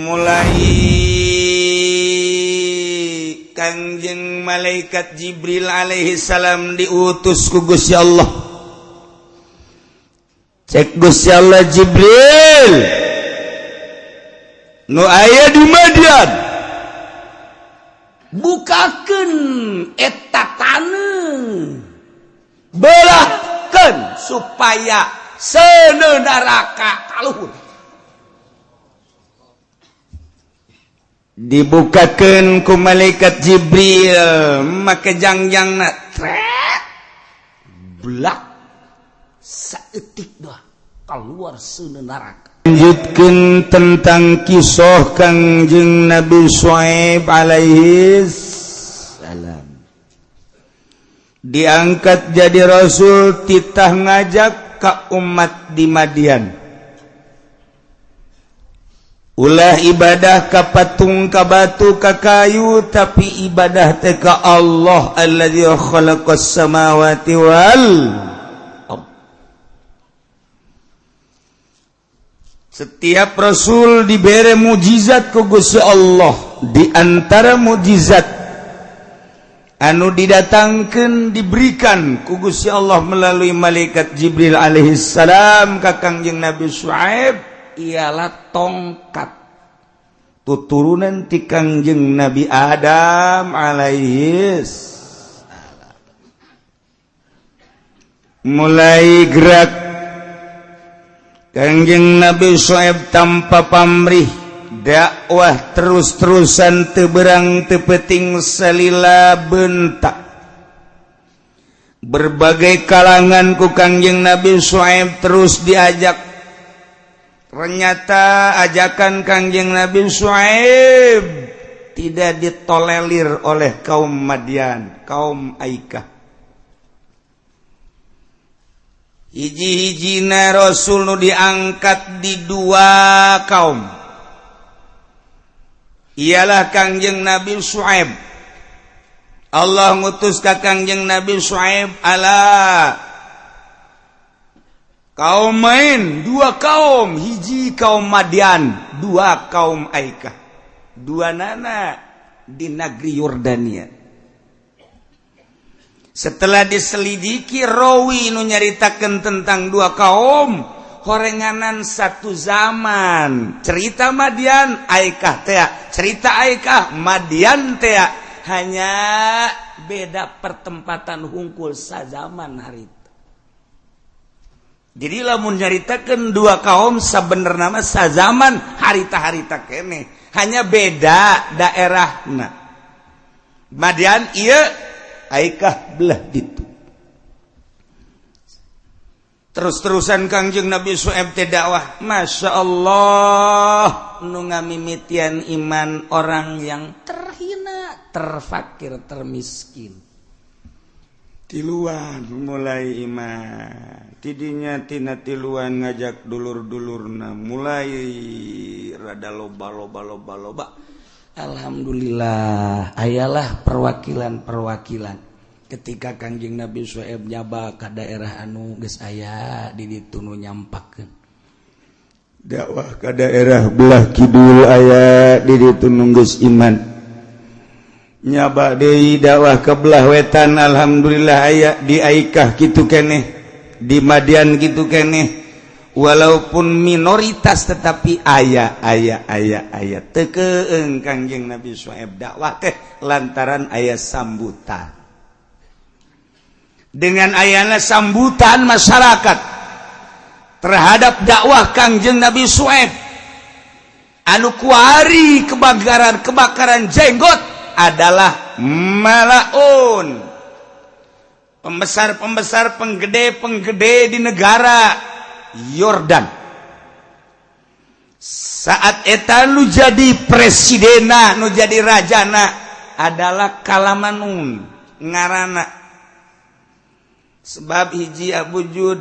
Mulai Kangjeng malaikat Jibril alaihi salam diutus ku Gusti Allah. Cek Gusti Allah, "Jibril, nu aya di Madian, bukakeun eta taneuh, belahkeun supaya seuneu neraka kaluhur." Dibukakan ku malaikat Jibril make jangjang, trek, belak saeutik dah keluar seuneu neraka. Lanjutkan tentang kisah Kangjeng Nabi Syuaib alaihi salam diangkat jadi rasul, titah ngajak ke umat di Madian, ulah ibadah ka patung, ka batu, ka kayu, tapi ibadah teh ka Allah alladzi khalaqas samawati wal ard. Setiap rasul diberi mujizat ku Gusti Allah. Di antara mujizat anu didatangkan, diberikan ku Gusti Allah melalui malaikat Jibril alaihi salam ka Kangjeng Nabi Syuaib ialah tongkat tuturunan ti Kangjeng Nabi Adam alaihi salam. Mulai gerak Kangjeng Nabi Syuaib tanpa pamrih, dakwah terus-terusan, teu beurang teu peuting, salila bentak. Berbagai kalangan ku Kangjeng Nabi Syuaib terus diajak. Ternyata ajakan Kangjeng Nabi Syuaib tidak ditolerir oleh kaum Madian, kaum Aikah. Hiji-hijina Rasul nu diangkat di dua kaum ialah Kangjeng Nabi Syuaib. Allah ngutus ka Kangjeng Nabi Syuaib ala kaum main dua kaum, hiji kaum Madian, dua kaum Aikah, dua nana di negeri Yordania. Setelah diselidiki, rawi nu nyaritakan tentang dua kaum horenganan satu zaman, cerita Madian, Aikah tea, cerita Aikah, Madian tea, hanya beda pertempatan hungkul, sazaman hari itu. Jadi lamun nyaritakan dua kaum sebenerna mah sazaman harita-harita kene, hanya beda daerah. Nah, Madian iya, Aikah belah ditu. Terus-terusan Kangjeng Nabi Syuaib teh dakwah, Masya Allah, nu ngamimitian iman orang yang terhina, terfakir, termiskin. Tiluan mulai iman tidinya, tina tiluan ngajak dulur-dulurna, mulai rada loba loba loba loba. Alhamdulillah, ayalah perwakilan-perwakilan. Ketika Kangjeng Nabi Syuaib nyaba ke daerah anu geus aya di ditu nu nyampakeun dakwah, ke daerah belah kidul aya di ditu nu geus iman, nyaba deui dakwah ke belah wetan, alhamdulillah aya. Di Aikah kitu keneh, di Madian kitu keneh, walaupun minoritas tetapi aya aya aya aya. Teu keeng Kangjeng Nabi Syuaib dakwah teh lantaran aya sambutan. Dengan ayana sambutan masyarakat terhadap dakwah Kangjeng Nabi Syuaib, anu kuari kebakaran kebakaran jenggot adalah malaun, pembesar-pembesar, penggede-penggede di negara Yordan saat eta. Nu jadi presidena, nu jadi rajana adalah Kalamanun ngarana, sebab hiji Abujud,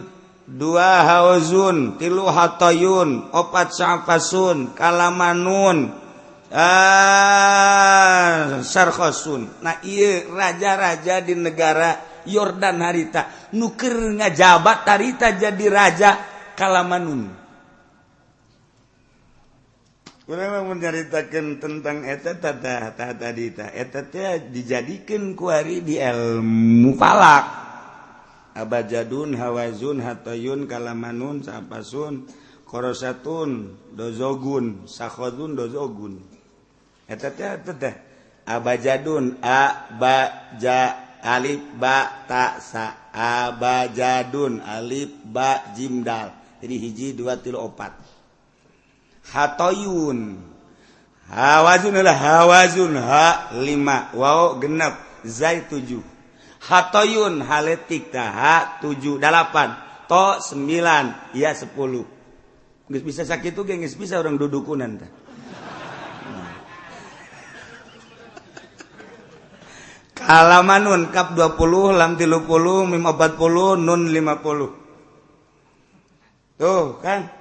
dua Hauzun, tilu Hatoyun, opat Sa'fasun, Kalamanun, ah, Sarkhosun. Nah, iya raja-raja di negara Yordan harita, nu keur ngajabat harita jadi raja Kalamanun. Urang menceritakan tentang eta tata tadi ta eta teh dijadikeun kuari di ilmu falak. Abajadun, hawazun, hatayun, kalamanun, sapasun, korosatun, dozogun, sakhodun, dozogun. Eta teh eta teh abajadun, a ba ja alif ba ta sa, abajadun alif ba jim dal. Jadi hiji dua tilu opat. Hatoyun, hawazun adalah hawazun ha 5, waw genep, zai 7. Hatoyun haletik ta ha 7 8, to 9, ya 10. Geus bisa sakitu ge geus bisa urang dudukunan tah. Kalamanun kap 20, lam 30, mim 40, nun 50. Tuh kan.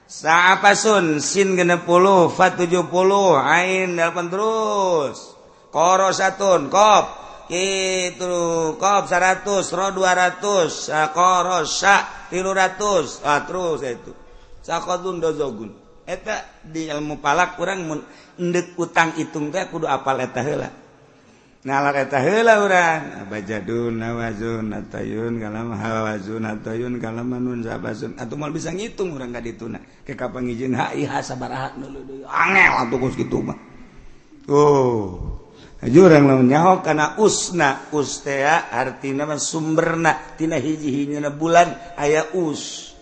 Sa'apasun sin 60, fa 70, ain 8 terus. Korosatun kop itu kop 100, ro 200, korosa 300, ah terus itu. Sakodun dozogun. Eta di ilmu palak urang mun endek utang hitung teh kudu apal eta heula. Nalar eta heula urang abajadun hawazun atayun kalam hawazun atayun kalamanun sabasun atuh moal bisa ngitung urang ka dituna ke kapan ngijin HIH sabaraha deui angel atuh kos kitu mah. Oh, hayu urang lamun nyaho kana usna, us teh artina mah sumberna tina hiji-hijina bulan aya us.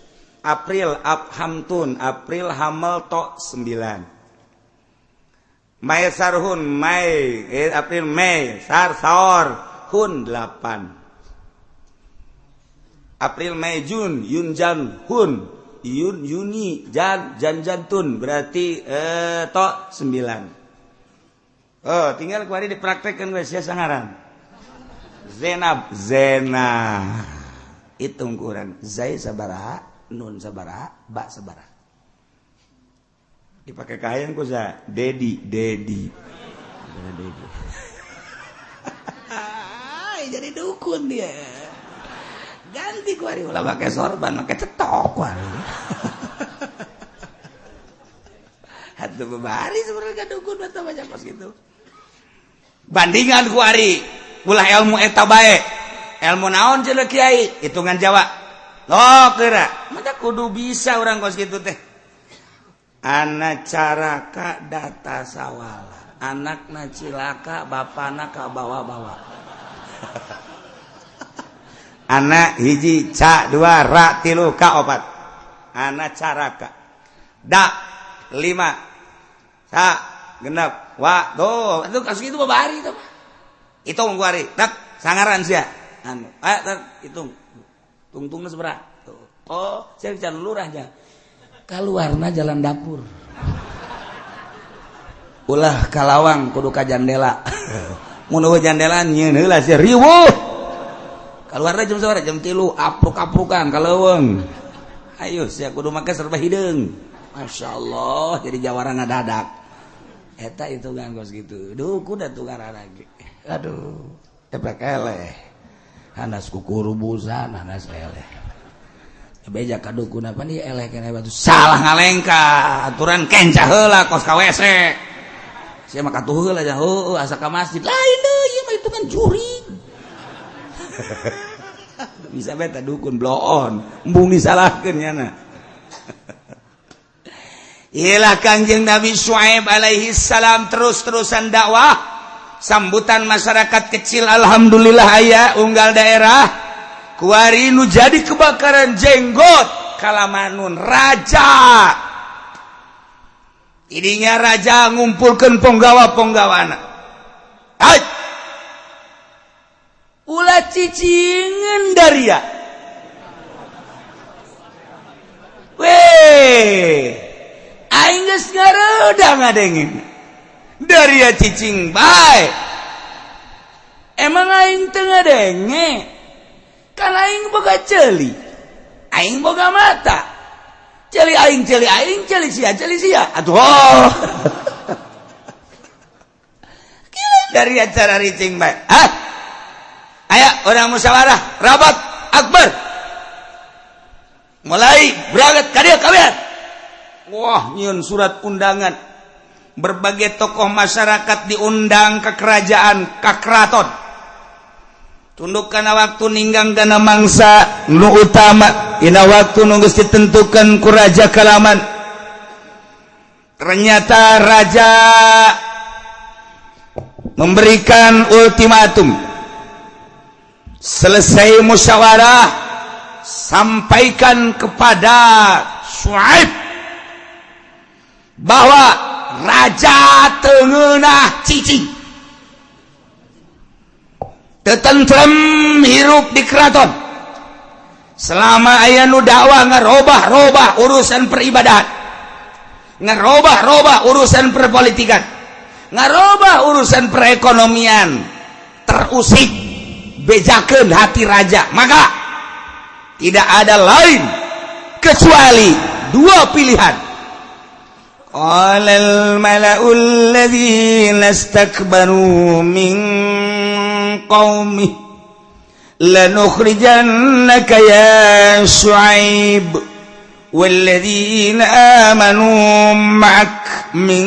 April abhamtun, April hamel to 9. Mai sarhun Mai, April Mei sar saor hun 8. April Mei Jun Yun Jan hun Yun Yuni Jan Jan Jantun berarti to 9. Oh, tinggal kuari dipraktekkeun we sia sangaran. Zenab Zena. Hitung kurang zai sabaraha, nun sabaraha, ba sabaraha. Dipakai kain ku sa Dedi Dedi Dedi. Jadi dukun dia. Ganti ku hari ulah pakai sorban, pakai cetok ku hari. Atuh bebari sebenarnya dukun atau banyak pas gitu. Bandingan ku hari ulah ilmu eta bae. Ilmu naon cenah kiai? Hitungan Jawa. Loh geura, mata kudu bisa urang kos kitu teh. Anak caraka data sawala, anakna cilaka, bapana ka bawa-bawa. Anak hiji ca dua ra tilu ka opat. Anak caraka da 5 sa genep wa do itu kasus itu babari itu. Hitung ku ari tak sangaran sia. Anu tak hitung. Tungtungna sabaraha? Oh, sia can lurahnya. Kaluarna jalan dapur. Ulah kalawang kudu ka jandela. Mun eueuh jandela nyieun heula sia riweuh. Kaluarna jam sabaraha? Jam 3 apruk-aprukan ka leuweung. Ayo sia kudu make serba hideung. Masyaallah jadi jawara ngadadak. Eta hitungan kos kitu. Duh kuda tukar lagi. Aduh, tepek eleh. Hanas kukurubusan, hanas eleh. Beja kadukun apa nih eleh kena batu salah ngalengka aturan kenca heula kos ka WC sia mah katuh heula nya heueuh asa ka masjid lain deui ieu mah hitungan jurig. Bisa beta dukun bloon embung disalahkeun nyana. Iyalah Kangjeng Nabi Syuaib alaihi salam terus-terusan dakwah, sambutan masyarakat kecil alhamdulillah aya unggal daerah. Kuari nu jadi kebakaran jenggot kalamanun raja. Idinya raja ngumpulkan ponggawa-ponggawana. Hai. Ulah cicingen daria. Weh. Aing geus ngaredah ngadengin. Daria cicing bae. Emang aing teu ngadenge? Kan aing boga ceuli, aing boga mata, ceuli aing, ceuli aing, ceuli sia, ceuli sia. Atuh oh. Dari acara ricing bae. Ah. Aya orang musyawarah, rapat akbar. Mulai berangkat ka dieu kabeh. Wah, nyieun surat undangan. Berbagai tokoh masyarakat diundang ke kerajaan, ke keraton. Tunduk kana waktu, ninggang kana mangsa nu utama. Dina waktu nu geus ditentukan ku raja kalaman, ternyata raja memberikan ultimatum. Selesai musyawarah, sampaikan kepada Suaib bahwa raja teu ngeunah cicing, tentrem hirup di keraton selama aya nu dakwah ngerobah-robah urusan peribadahan, ngerobah-robah urusan perpolitikan, ngerobah urusan perekonomian. Terusik, bejakeun hati raja, maka tidak ada lain kecuali dua pilihan. قال الملأ الذين استكبروا من قومه لنخرجنك يا شعيب والذين آمنوا معك من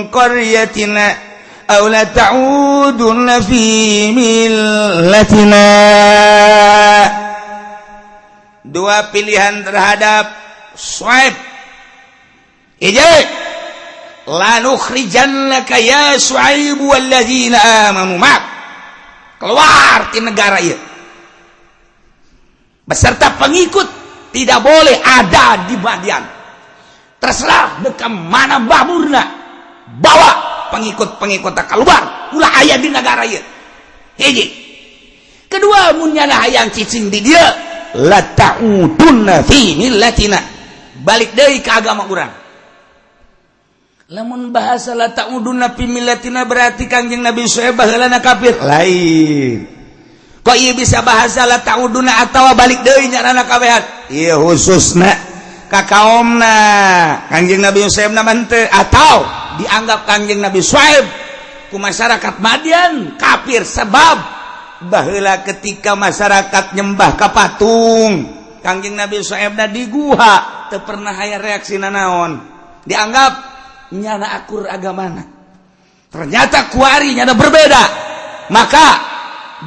قريتنا أو لتعودن في ملتنا. Dua pilihan terhadap Suaib. Ije, lanukhrijannaka ya Syuaib walladzina amanu ma'ak, keluar di negara ieu beserta pengikut, tidak boleh ada di Madian. Terserah deka mana baburna, bawa pengikut-pengikut keluar, ulah aya di negara ieu. Hiji. Kedua, mun nyana hayang cicing di dieu, la ta'udunna fi millatina, balik deui ka agama urang. Lamun bahasa la ta'udunna fi millatina berarti Kangjeng Nabi Syuaib baheulana kafir. Lain. Kok ieu bisa bahasa la ta'udunna atawa balik deui nyaranna kabehan? Ieu khususna ka kaomna Kangjeng Nabi Syuaib na henteu, atau dianggap Kangjeng Nabi Syuaib ku masyarakat Madian kafir sebab baheula ketika masyarakat nyembah ka patung, Kangjeng Nabi Syuaib di guha teu pernah aya reaksi nanaon, dianggap nyana akur agamana. Ternyata kuari nyana berbeda, maka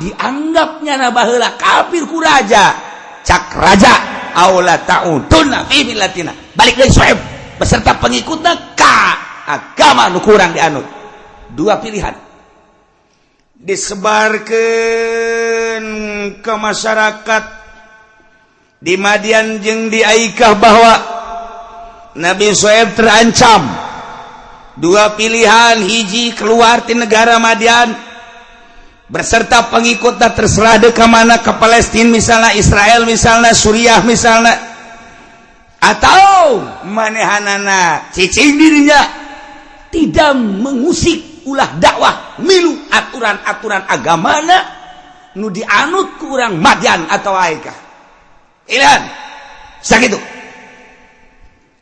dianggap nyana baheula kafir ku raja. Cak raja, aula ta'udunna fi millatina, balik deui Syuaib beserta pengikutna ka agama nu kurang dianut. Dua pilihan disebarkan ke masyarakat di Madian jeung di Aikah bahwa Nabi Syuaib terancam. Dua pilihan: hiji, keluar di negara Madian berserta pengikut, tak terserah de ke mana, ke Palestina misalnya, Israel misalnya, Suriah misalnya, atau manehanana cicing dirinya, tidak mengusik, ulah dakwah milu aturan-aturan agamana nu dianut kurang Madian atau Aikah. Ilan sakitu.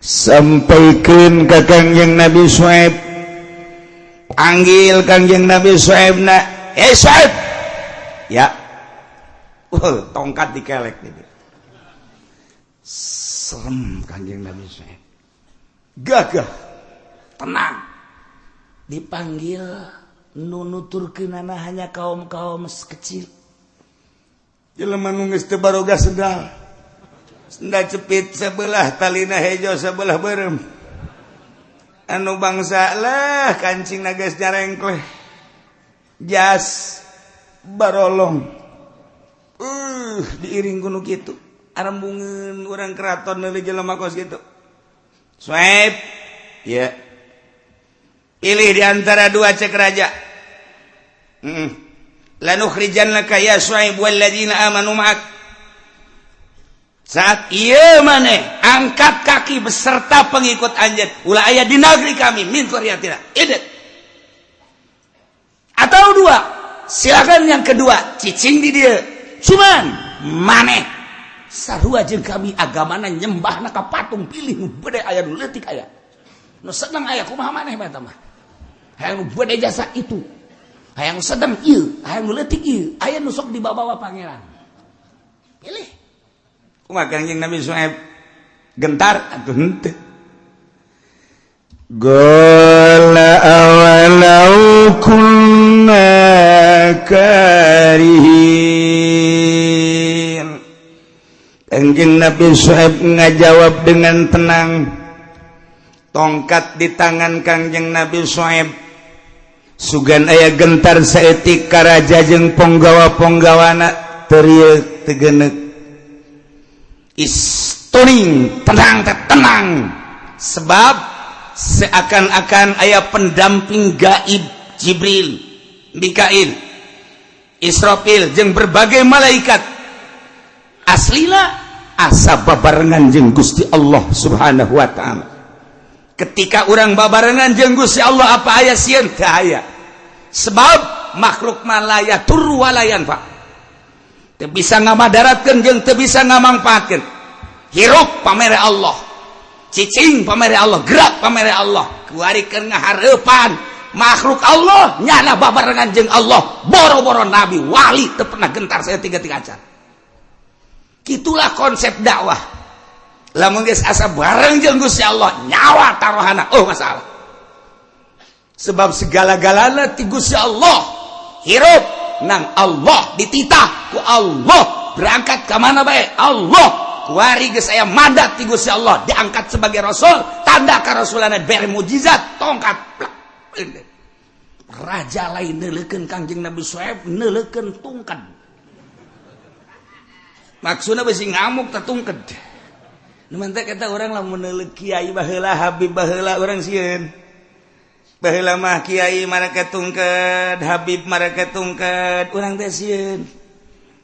Sampaikan ke Kangjeng Nabi Syuaib. Panggil Kangjeng Nabi Syuaib na, "Eh Syuaib." Ya. Tongkat dikelek gitu. Serem Kangjeng Nabi Syuaib, gagah, tenang. Dipanggil, nu nuturkeunana hanya kaum-kaum kecil, jelema nu geus teu baroga sendal, sendal cepit sebelah talina hejo, sebelah berem, anu bangsa lah kancing geus nyarengkleh, jas barolong, diiring ku nu kitu. Arembungeun urang keraton meuli jelema kos kitu. "Suaib." "Ya." "Pilih di antara dua," cek raja. Lanukhrijannaka ya Suaib walladzina amanu ma'ak. Saat iya maneh angkat kaki beserta pengikut anjeun, ulah aya di negeri kami, min qaryatina. Ide. Atau dua, silakan yang kedua, cicing di dia. Cuman maneh sarua jeung kami agamana, nyembahna ka patung, pilih nu bede aya, nu leutik aya. Nu sedang aya, kumaha maneh eta mah? Hayang nu bede jasa itu. Hayang sedang ieu, hayang nu leutik ieu, aya nu sok dibawa-bawa pangeran. Pilih. Kumaha Kangjeng Nabi Syuaib, gentar atau henteu? Qala awalau kunna karihin. Kanjeng Nabi Syuaib ngajawab dengan tenang, tongkat di tangan Kangjeng Nabi Syuaib. Sugan aya gentar saeutik karaja jeung ponggawa-ponggawana, teriak tegenek istuning, tenang teh, tenang, sebab seakan-akan aya pendamping gaib, Jibril, Mikail, Israfil jeung berbagai malaikat. Aslina asa babarengan jeung Gusti Allah Subhanahu wa Ta'ala. Ketika orang babarengan jeung Gusti Allah, apa aya sieun? Teu aya, sebab makhluk mah la yadurru wala yanfa, teu bisa ngamadaratkeun jeung teu bisa ngamangpaatkeun. Hirup pamere Allah, cicing pamere Allah, gerak pamere Allah. Kuari keur ngahareupan makhluk Allah nyana babarengan jeung Allah, boro-boro nabi, wali teu pernah gentar saya tiga-tiga acan. Itulah konsep dakwah. Lamun geus asa bareng jeung Gusti Allah, nyawa taruhana, oh masalah, sebab segala-galana ti Gusti Allah. Hirup nang Allah, dititah ku Allah, berangkat ke mana bae Allah. Kuari geus aya mandat ti Gusti Allah, diangkat sebagai rasul, tanda karasulanna bere mujizat tongkat. Raja lain neuleukeun Kangjeng Nabi Syuaib, neuleukeun tungked. Maksudnya besi ngamuk teh tungked. Nu mantak eta urang lamun neuleuh kiai baheula, habib baheula, urang sieun. Baheula mah kiai marake tungked, habib marake tungked, urang teh sieun.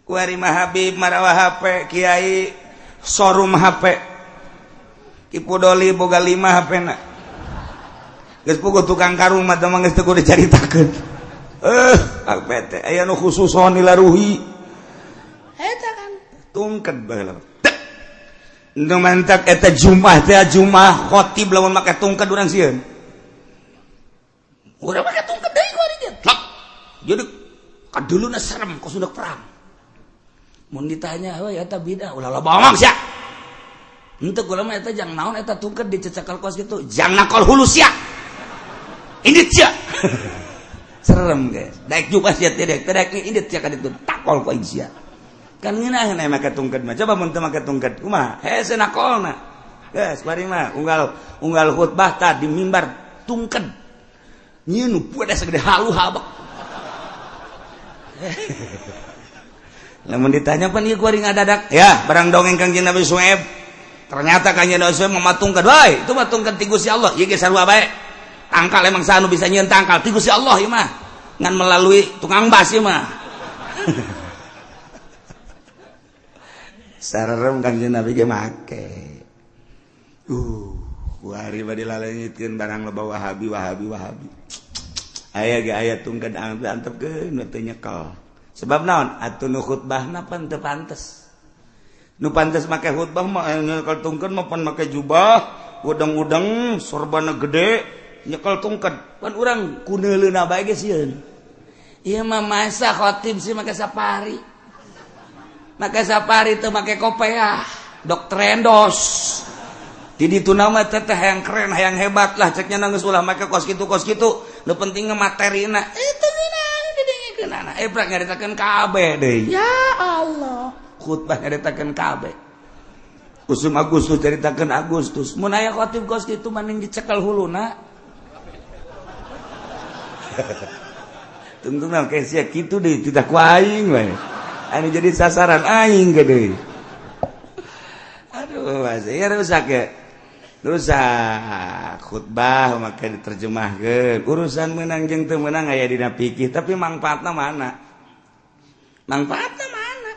Kuari mah habib marawa HP, kiai showroom HP. Kipu Doli boga 5 HP na. Geus puguh tukang karung mah teh geus teu kudu dicaritakeun. HP teh aya nu khususon dilaruhi. Eta kan tungked baheula. Nu mantak eta Jumat teh, Jumat khotib lamun make tungked urang sieun. Urang make tungked deui ku ari ge. Jadi kaduluna serem kos sudah perang. Mun ditanya, "Oh, eta bidah," ulah loba omong sia. Henteu kula mah eta jang naon eta tungked dicecekal kos kitu? Jang nakol hulu sia. Indit sia. Serem guys. Daek juga sia teh daek daek indit sia ka ditu takol ku aing sia. Kan ngeunah make tungked mah. Coba mun teu make tungked kumaha? Hese nakolna. Geus bari mah unggal unggal khutbah tah di mimbar tungked. Nyieun nu puade sagede halu habek. Lamun ditanya pan ieu kuari ngadadak ya barang dongeng Kangjeng Nabi Syuaib. Ternyata Kangjeng Nabi Syuaib mamatungkeun, "Woi, itu matungkeun ti Gusti Allah." Ieu ge sarua bae. Tangkal emang sanu bisa nyieun tangkal ti Gusti Allah ieu mah. Ngan melalui tukang bas ieu mah. Sarem Kangjeng Nabi ge make. Kuari bade laleungitkeun barang loba Wahabi Wahabi Wahabi. Aya ge aya tungkeun antepkeun teu nyekel. Sebab naon? Atuh nu khutbahna pan teu pantes. Nu pantes make khutbah mah nyekel tungkeun mah pan make jubah, udang-udang, sorbana gede, nyekel tungkeun. Pan urang kuneuleuna bae ge sieun. Ieu mah masa khotib sih make safari. Make safari teu make kopeah, dokter endos. Di ditu nama teteh yang keren, yang hebat lah ceknya, nangis ulah make kos kitu kos kitu. Nu penting materina. Itu didengikeun ebrak nyaritakeun kabeh deui. Ya Allah. Khutbah nyaritakeun kabeh. Usum Agustus caritakeun Agustus. Mun aya khotib kos kitu mending dicekel huluna. Tungtung kayak sia kitu deui tidak ku aing we. Anu jadi sasaran aing gede. Aduh, ya rusak ya. Rusak khutbah maka diterjemahkeun. Urusan menang jeung teu menang aya dina fikih, tapi mangfaatna mana? Mangfaatna mana?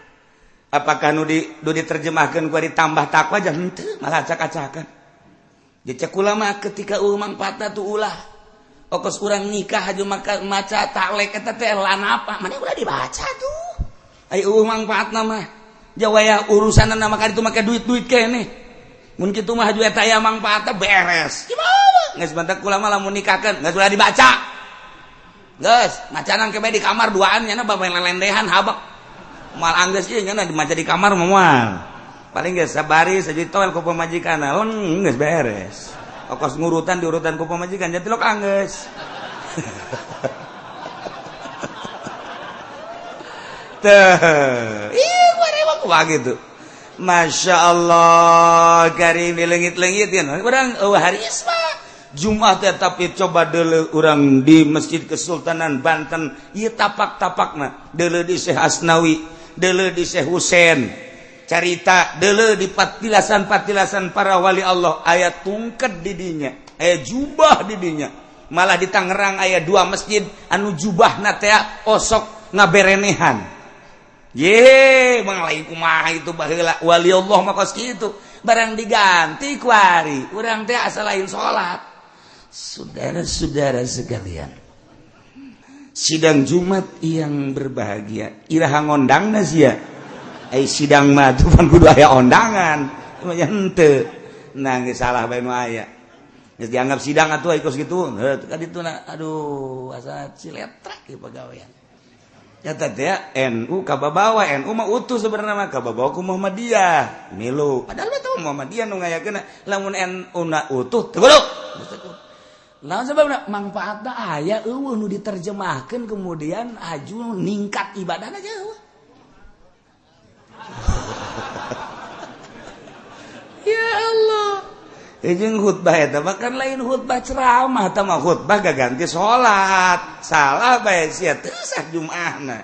Apakah nu di nu diterjemahkeun ku ditambah takwa aja henteu, malah acak-acakan. Dicek ulama ketika eueuh mangfaatna tuh ulah. Okos urang nikah aja maka maca taklek eta teh lan apa? Mana ulah dibaca tuh. Ai eueuh mangfaatna mah. Jawaya urusanna maka itu make duit-duit keneh. Mun kitu mah haju eta aya mangfaatna beres. Gimana? Geus bantak kula mah lamun nikahkeun geus ulah dibaca. Geus, macanan ke di kamar duaan nya bapak lelendehan habak. Moal anggeus ieu nya dimaca di kamar mah moal. Paling geus sabari saji toel ku pamajikanna, leng geus beres. Kos ngurutan diurutan ku pamajikan jadi lok anggeus. Teh, ih kuari gitu. Masya Allah, karim leungit-leungit kan. Urang eueuh hari isma. Jumat teh tapi coba deuleu urang di Masjid Kesultanan Banten ieu tapak-tapakna deuleu di Syekh Asnawi, deuleu di Syekh Husein. Carita deuleu di patilasan-patilasan para wali Allah aya tungket di dinya, aya jubah di dinya. Malah di Tangerang aya dua masjid anu jubahna teh osok ngaberenehan. Ye, mang lain kumaha itu baheula wali Allah mah kos kitu. Barang diganti kuari, urang teh asa lain salat. Saudara-saudara sekalian, sidang Jumat yang berbahagia, iraha ngondangna sia. Ai sidang mah tuh pan kudu aya ondangan. Mah henteu. Nah, geus salah bae nu aya. Geus dianggap sidang atuh ai kos kitu. Heuh ka ditu na aduh asa ciletrak ieu pagawean. Nyata teh NU kababawa, NU mah utuh sebenarnya mah kababawa ku Muhammadiyah milu. Padahal mah teu Muhammadiyah nu ngayakeun lamun NU na utuh teu kudu. Naon sebabna mangfaatna aya eueuh nu diterjemahkeun kemudian aju ningkat ibadahna jauh. Ya Allah. Jeung khutbah eta mah kan lain khutbah ceramah, eta mah khutbah gaganti salat. Salah bae sia teu sah Jumaahna.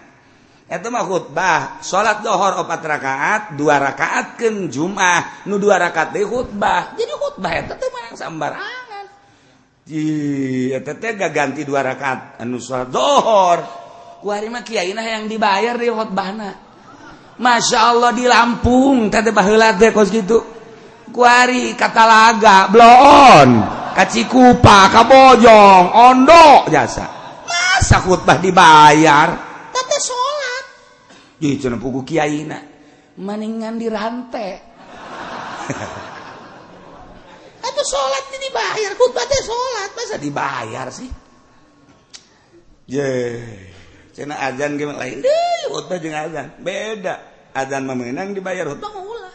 Eta mah khutbah salat dohor 4 rakaat, 2 rakaatkeun Jumaah, nu 2 rakaat deui khutbah. Jadi khutbah eta teu meunang sambarangan. Ih, eta teh gaganti 2 rakaat anu salat dohor. Ku ari mah kiaina yang dibayar di khutbahna. Masya Allah di Lampung teh baheula teh kos kitu. Kuari Katalaga bloon ka Cikupa ka Bojong Ondo jasa masa khutbah dibayar teh salat di cenah pugu kiaina maningan dirantai atau salat dibayar khutbah teh salat masa dibayar sih ye cenah azan ge lain deui khutbah jeung azan beda azan mah meunang dibayar khutbah mah ulah.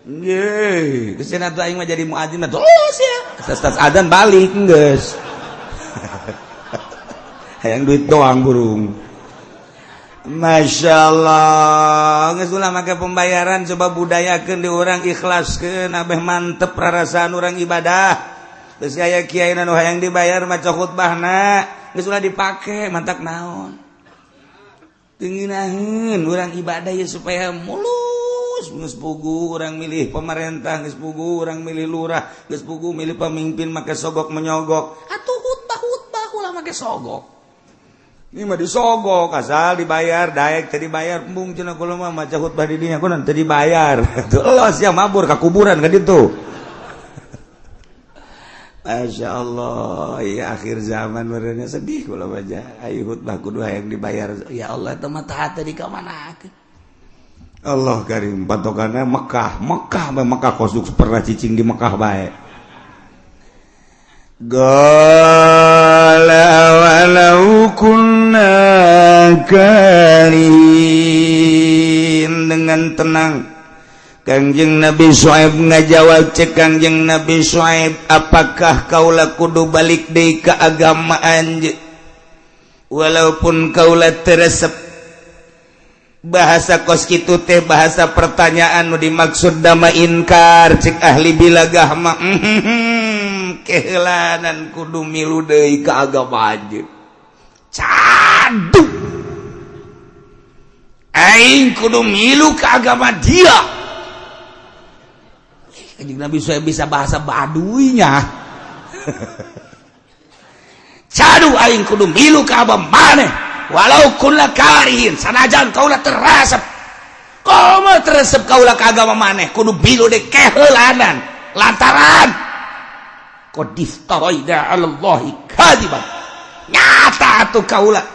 Nggih, geus cenah tuh aing mah jadi muadzin mah terus ya. Tas adzan balik geus. Hayang duit doang burung. Masya Allah, geus ulah make pembayaran coba budayakeun di urang ikhlaskeun abeh mantep rarasaan urang ibadah. Geus aya kiai nu hayang dibayar maca khutbahna, geus ulah dipake mantak naon. Teu ngeunaheun urang ibadah ye supaya mulus. Geus pugu urang milih pemerintah, geus pugu urang milih lurah, geus pugu milih pemimpin make sogok menyogok. Atuh khutbah-khutbah ulah make sogok. Ini mah disogok asal dibayar, daek teu dibayar embung cenah kula mah maca khutbah di dinya kunaon teu dibayar. Tuh los ya mabur ka kuburan ka ditu. Masya Allah, ya akhir zaman merenya sedih kula baca. Ayo khutbah kudu hayang dibayar. Ya Allah teh mah tah tadi ka mana? Allah karim patokannya Mekah, Mekah bae Mekah kosuk pernah cicing di Mekah bae. Qala walau kunna karihin, dengan tenang Kangjeng Nabi Syuaib ngajawab cek Kangjeng Nabi Syuaib, apakah kaula kudu balik deui ka agama anjeun walaupun kaula teresep. Bahasa kos kitu teh bahasa pertanyaan nu dimaksud dama inkar cek ahli bilagah mah keheulanan kudu milu deui ka agama anjeun. Cadu aing kudu milu ka agama dia. Kanjeng Nabi saya bisa bahasa Baduinya. Cadu aing kudu milu ka agama maneh walau kunna karihin, sanajan kaula teresep, komo teresep kaula ka agama maneh kudu milu deui keheulanan lantaran qad iftaraina 'ala Allahi kadiban, nyata atuh kaula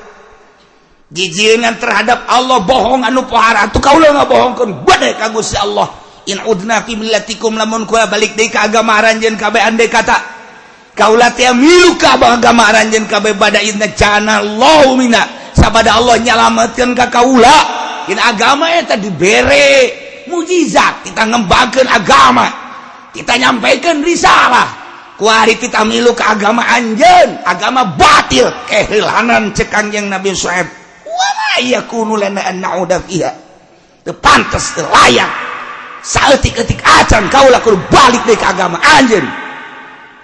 jijieungan terhadap Allah bohong anu pohara atuh kaula ngabohongkeun bade ka Gusti Allah. In udna fi millatikum, lamun kula balik deui ka agama aranjeun kabeh, andai kata kaula teh milu ka agama aranjeun kabeh, bada idna jana Allahu minna, sabada Allah nyalametkeun ka kaula. In agama eta dibere mujizat, kita ngembangkeun agama, kita nyampaikan risalah. Kuari kita milu ke agama anjeun, agama batil, kehilangan cek Kangjeng Nabi Syuaib. Wa ma yakunu lana an na'uda fiha. Teu pantes, teu layak. Saeutik-eutik acan kaula kudu balik deui ka agama anjeun.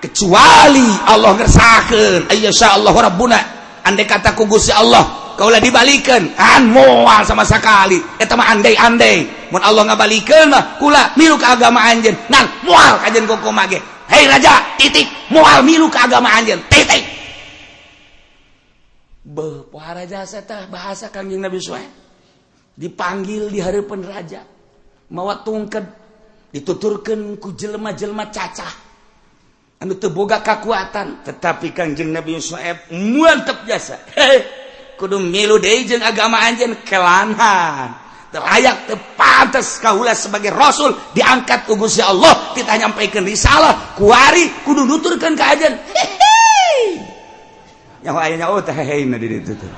Kecuali Allah ngersakeun, ayyasha Allah rabbuna. Andai kata ku Gusti Allah kaulah dibalikan, an moal sama sekali. Eta mah andai-andai. Mun Allah ngabalikeun mah kula milu ka agama anjeun. Ngan moal kajen kumaha ge. Hei raja, titik, moal milu ke agama anjeun, titik. Beuh, poha raja teh bahasa Kangjeng Nabi Syuaib. Dipanggil di hareupeun raja. Mawa tungked, dituturkeun ku jelema-jelema cacah. Anu teu boga kakuatan, tetapi Kangjeng Nabi Syuaib mantep jasa. Hei, kudu milu deui jeung agama anjeun kelanhan. Layak, pantas kaula sebagai rasul diangkat ku Gusti Allah kita nyampaikan risalah, kuari kudu nuturkeun ka anjeun. Nyaho aya nyaho teh heheina di ditu tuh.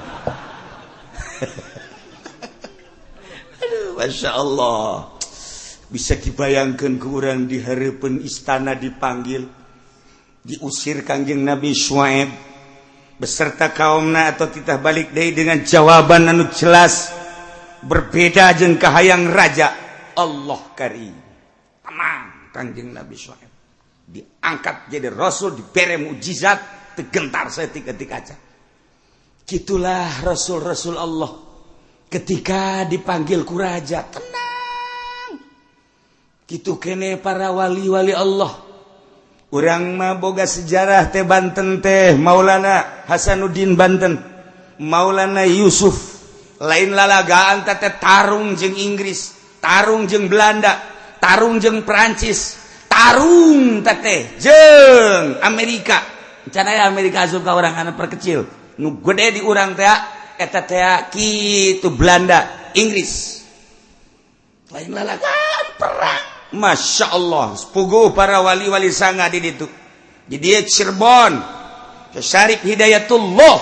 Aduh, Masya Allah, bisa dibayangkan ke urang di hareupeun istana dipanggil, diusir Kangjeng Nabi Syuaib beserta kaumna atau titah balik deui dengan jawaban anu jelas berbeda jeung kahayang raja. Allah karim, tenang. Kangjeng Nabi Syuaib diangkat jadi rasul, dibere mukjizat, tergentar saeutik-eutik aja. Gitulah rasul-rasul Allah ketika dipanggil ku raja, tenang. Gitu kene para wali-wali Allah. Urang mah boga sejarah teh Banten teh, Maulana Hasanuddin Banten, Maulana Yusuf, lain lalagaan teh, tarung jeung Inggris, tarung jeung Belanda, tarung jeung Prancis, tarung teh jeung Amerika. Rencana ya Amerika asup ka urang anak perkecil nu gede di urang teh eta teh kitu, Belanda, Inggris. Lain lalagaan perang. Masya Allah, sepuguh para wali-wali sanga di ditu, di dieu Cirebon, Syarif Hidayatullah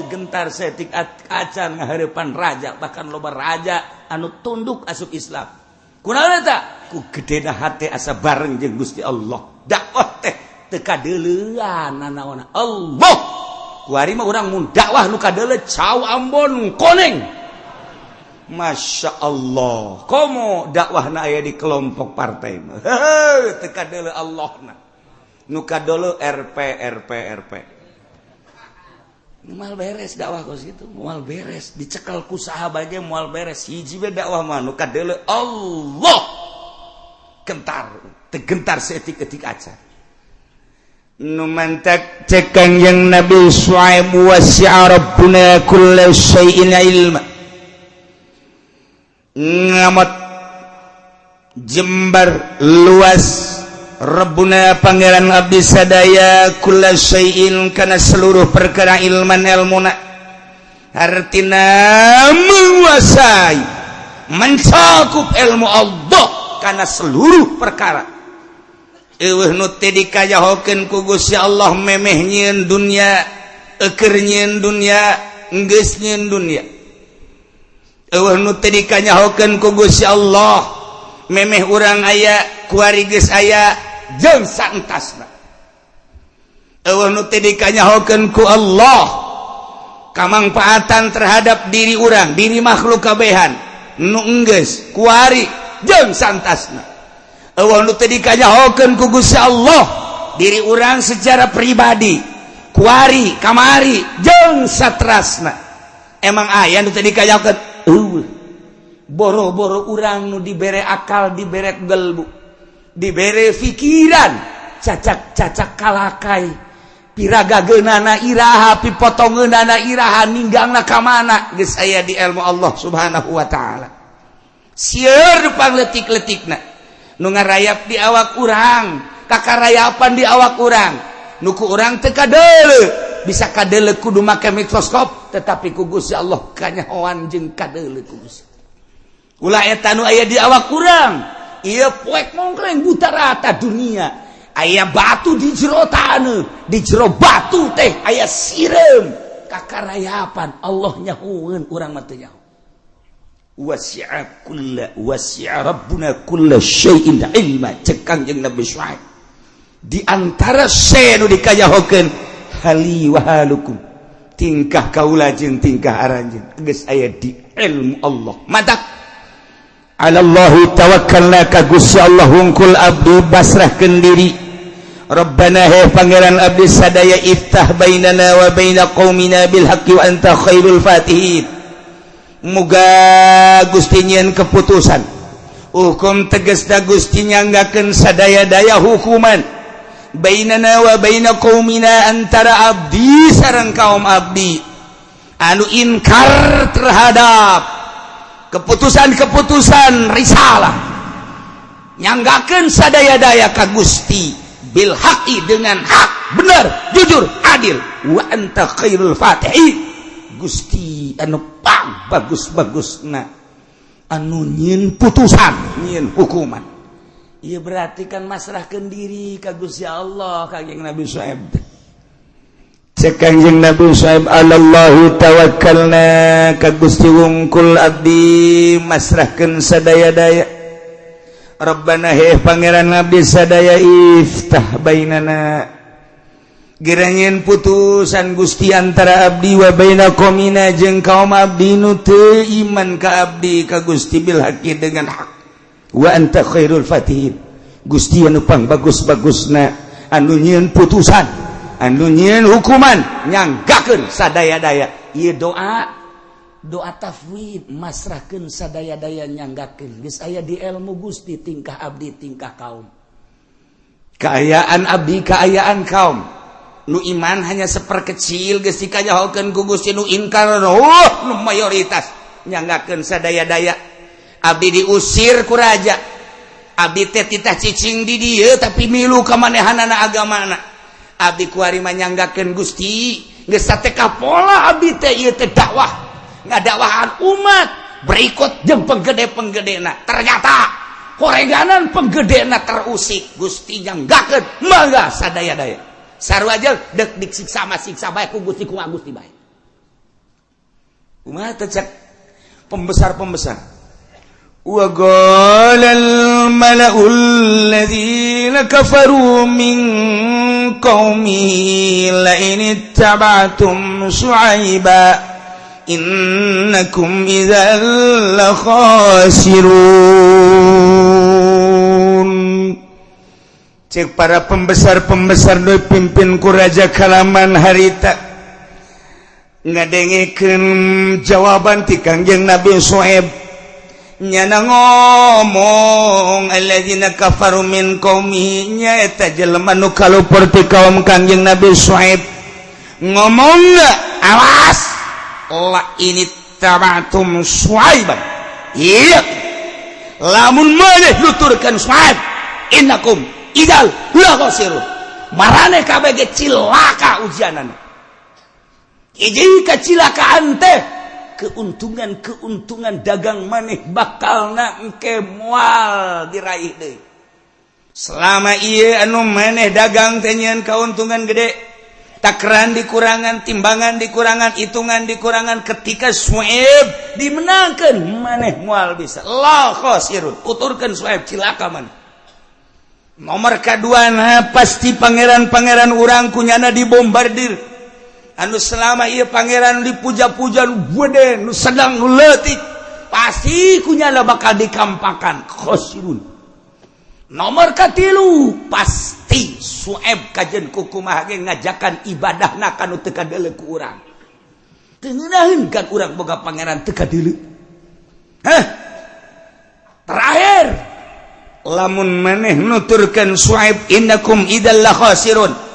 gentar saeutik acan ngahareupan raja. Bahkan loba raja anu tunduk asup Islam. Kunaon eta? Ku gedena hate asa bareng jeung Gusti Allah. Dakwah teh teu kadeuleuan nanaona Allah. Kuari mah urang mun dakwah nu kadeuleu cau Ambon koneng. Masya Allah, komo dakwahna aya di kelompok partai mah teu kadeuleu Allahna, nu kadeuleu RP RP RP. Moal beres dakwah kos gitu, moal beres. Dicekal ku saha ge moal beres. Hiji we dakwah mah nu kadeuleu Allah, gentar teu gentar saeutik-eutik acan. Nu mantak cek Kangjeng Nabi Syuaib, wasi'a rabbuna kulla syai'in ilma. Ngamot jembar luas Rabbuna Pangeran abdi sadaya, kulla syai'in kana seluruh perkara, ilman ilmuna, artina menguasai, mencakup ilmu Allah karena seluruh perkara. Eueuh nu teu dikajahokeun ku Gusti Allah memeh nyieun dunya, eukeur nyieun dunya, geus nyieun dunya. Eueuh nu teu dikanyahokeun ku Gusti Allah memeh urang aya, kuari geus aya, jeung saentasna. Eueuh nu teu dikanyahokeun ku Allah kamangfaatan terhadap diri urang, diri makhluk kabehan nu enggeus, kuari jeung saentasna. Eueuh nu teu dikanyahokeun ku Gusti Allah diri urang secara pribadi kuari, kamari, jeung satrasna. Emang aya nu teu dikanyahokeun? Eueuh. Boro-boro urang nu dibere akal, dibere gelbu, dibere pikiran, cacak-cacak kalakai piragageunana iraha, pipotongeunana iraha, ninggangna ka mana, geus aya di ilmu Allah Subhanahu wa taala. Sieun pangletik-letikna nu ngarayap di awak urang, kakarayapan di awak urang nu ku urang teu kadeuleu. Bisa kadeuleu kudu make mikroskop, tetapi ku Gusti Allah kanyahoan jeung kadeuleu ku Gusti. Ulah eta nu aya di awak urang ieu poek mongkleng buta rata dunia. Aya batu di jero taneuh, di jero batu teh aya sireum, kakarayapan Allah nyahoeun, urang mah teu nyaho. Wasi'a kulla, wasi'a rabbuna kulla syai'in ilma cek Kangjeng Nabi Syuaib. Di antara nu dikanyahokeun hali wa halukum, tingkah kaula jeung tingkah aranjeun geus aya di ilmu Allah. Matak alallahi tawakkalna, ka Gusti Allah hungkul abdi basrahkeun diri. Rabbana, he Pangeran abdi sadaya, iftah bainana wa baina qaumina bil haqqi wa anta khairul fatihin. Muga Gusti nyieun keputusan hukum, tegasna Gusti nyanggakeun sadaya-daya hukuman, bainana wa baina qaumina, antara abdi sareng kaum abdi anu inkar terhadap keputusan-keputusan risalah. Nyanggakeun sadaya-daya ka Gusti, bil haqqi, dengan hak, benar, jujur, adil, wa anta khairul fatihin, Gusti anu pang bagus-bagusna anu nyieun putusan, nyieun hukuman. Iya, berarti kan masrahkeun diri ka Gusti Allah. Kanjeng Nabi Syuaib, cek Kanjeng Nabi Syuaib, alallahi tawakkalna, ka Gusti wungkul abdi masrahkeun sadaya-daya. Rabbana, he Pangeran abdi sadaya, iftah bainana, gera nyieun putusan Gusti, antara abdi, wa baina qaumina, jeung kaum abdi nu teu iman ka abdi, ka Gusti, bil haqqi, dengan hak, wa anta khairul fatihin, Gusti anu pang bagus-bagusna anu nyieun putusan, anu nyieun hukuman, nyanggakeun sadaya-daya. Ieu doa, doa tafwid, masrahkeun sadaya-daya, nyanggakeun geus aya di ilmu Gusti tingkah abdi, tingkah kaum, kaayaan abdi, kaayaan kaum. Nu iman hanya seperkecil, geus dikanyahokeun ku Gusti. Nu inkar, oh, nu mayoritas, nyanggakeun sadaya-daya. Abdi diusir ku raja, abdi teh titah cicing di dieu tapi milu ka manehanana agamana. Abdi kuari manyanggakeun Gusti, geus sateka pola abdi teh ieu teh dakwah, ngadakwahan umat berikut jeung penggede-penggedena. Ternyata horeganan penggedena terusik. Gusti nyanggakeun, mangga sadaya-daya, sarua aja dek disiksa mah siksa bae ku Gusti, kumaha Gusti bae. Kumaha teh cek pembesar-pembesar? وقال الملأ الذين كفروا من قومه لئن اتبعتم شعيبا إنكم إذا لخاسرون. Cek para pembesar-pembesar nu pimpin ku raja kalaman harita, ngadengekeun jawaban ti Kangjeng Nabi Syuaib, nyana ngomong alladzina kafaru min qaumihi, nyaeta jelema nu kalupur ti kaum Kangjeng Nabi Syuaib, ngomong nggak, "Awas, la in ittaba'tum Syuaiban," iya, lamun maneh nuturkeun Syuaib, innakum idzal la khasirun, maraneh kabeh ge cilaka ujianana. Hiji kacilakaan teh keuntungan-keuntungan dagang maneh bakal na engke moal diraih deui. Selama iya anu maneh dagang teh nyieun keuntungan gede, takaran dikurangan, timbangan dikurangan, hitungan dikurangan, ketika Suaib dimenangkan maneh moal bisa. La khasirun, tuturkeun Suaib cilaka maneh. Nomor kedua, nah, pasti pangeran-pangeran urang kunyana dibombardir. Anu selama iya pangeran dipuja-puja nu gede, nu sedang, nu leutik, pasti kunyana bakal dikampakan, khosirun. Nomor katilu, pasti Sueb kajen kukumaha ge ngajakan ibadahna kanu teu kadeuleu ku urang. Teu ngeunaheun kan urang boga pangeran teu kadeuleu. Hah, terakhir, lamun maneh nuturkeun Suaib, innakum idzal la khasirun,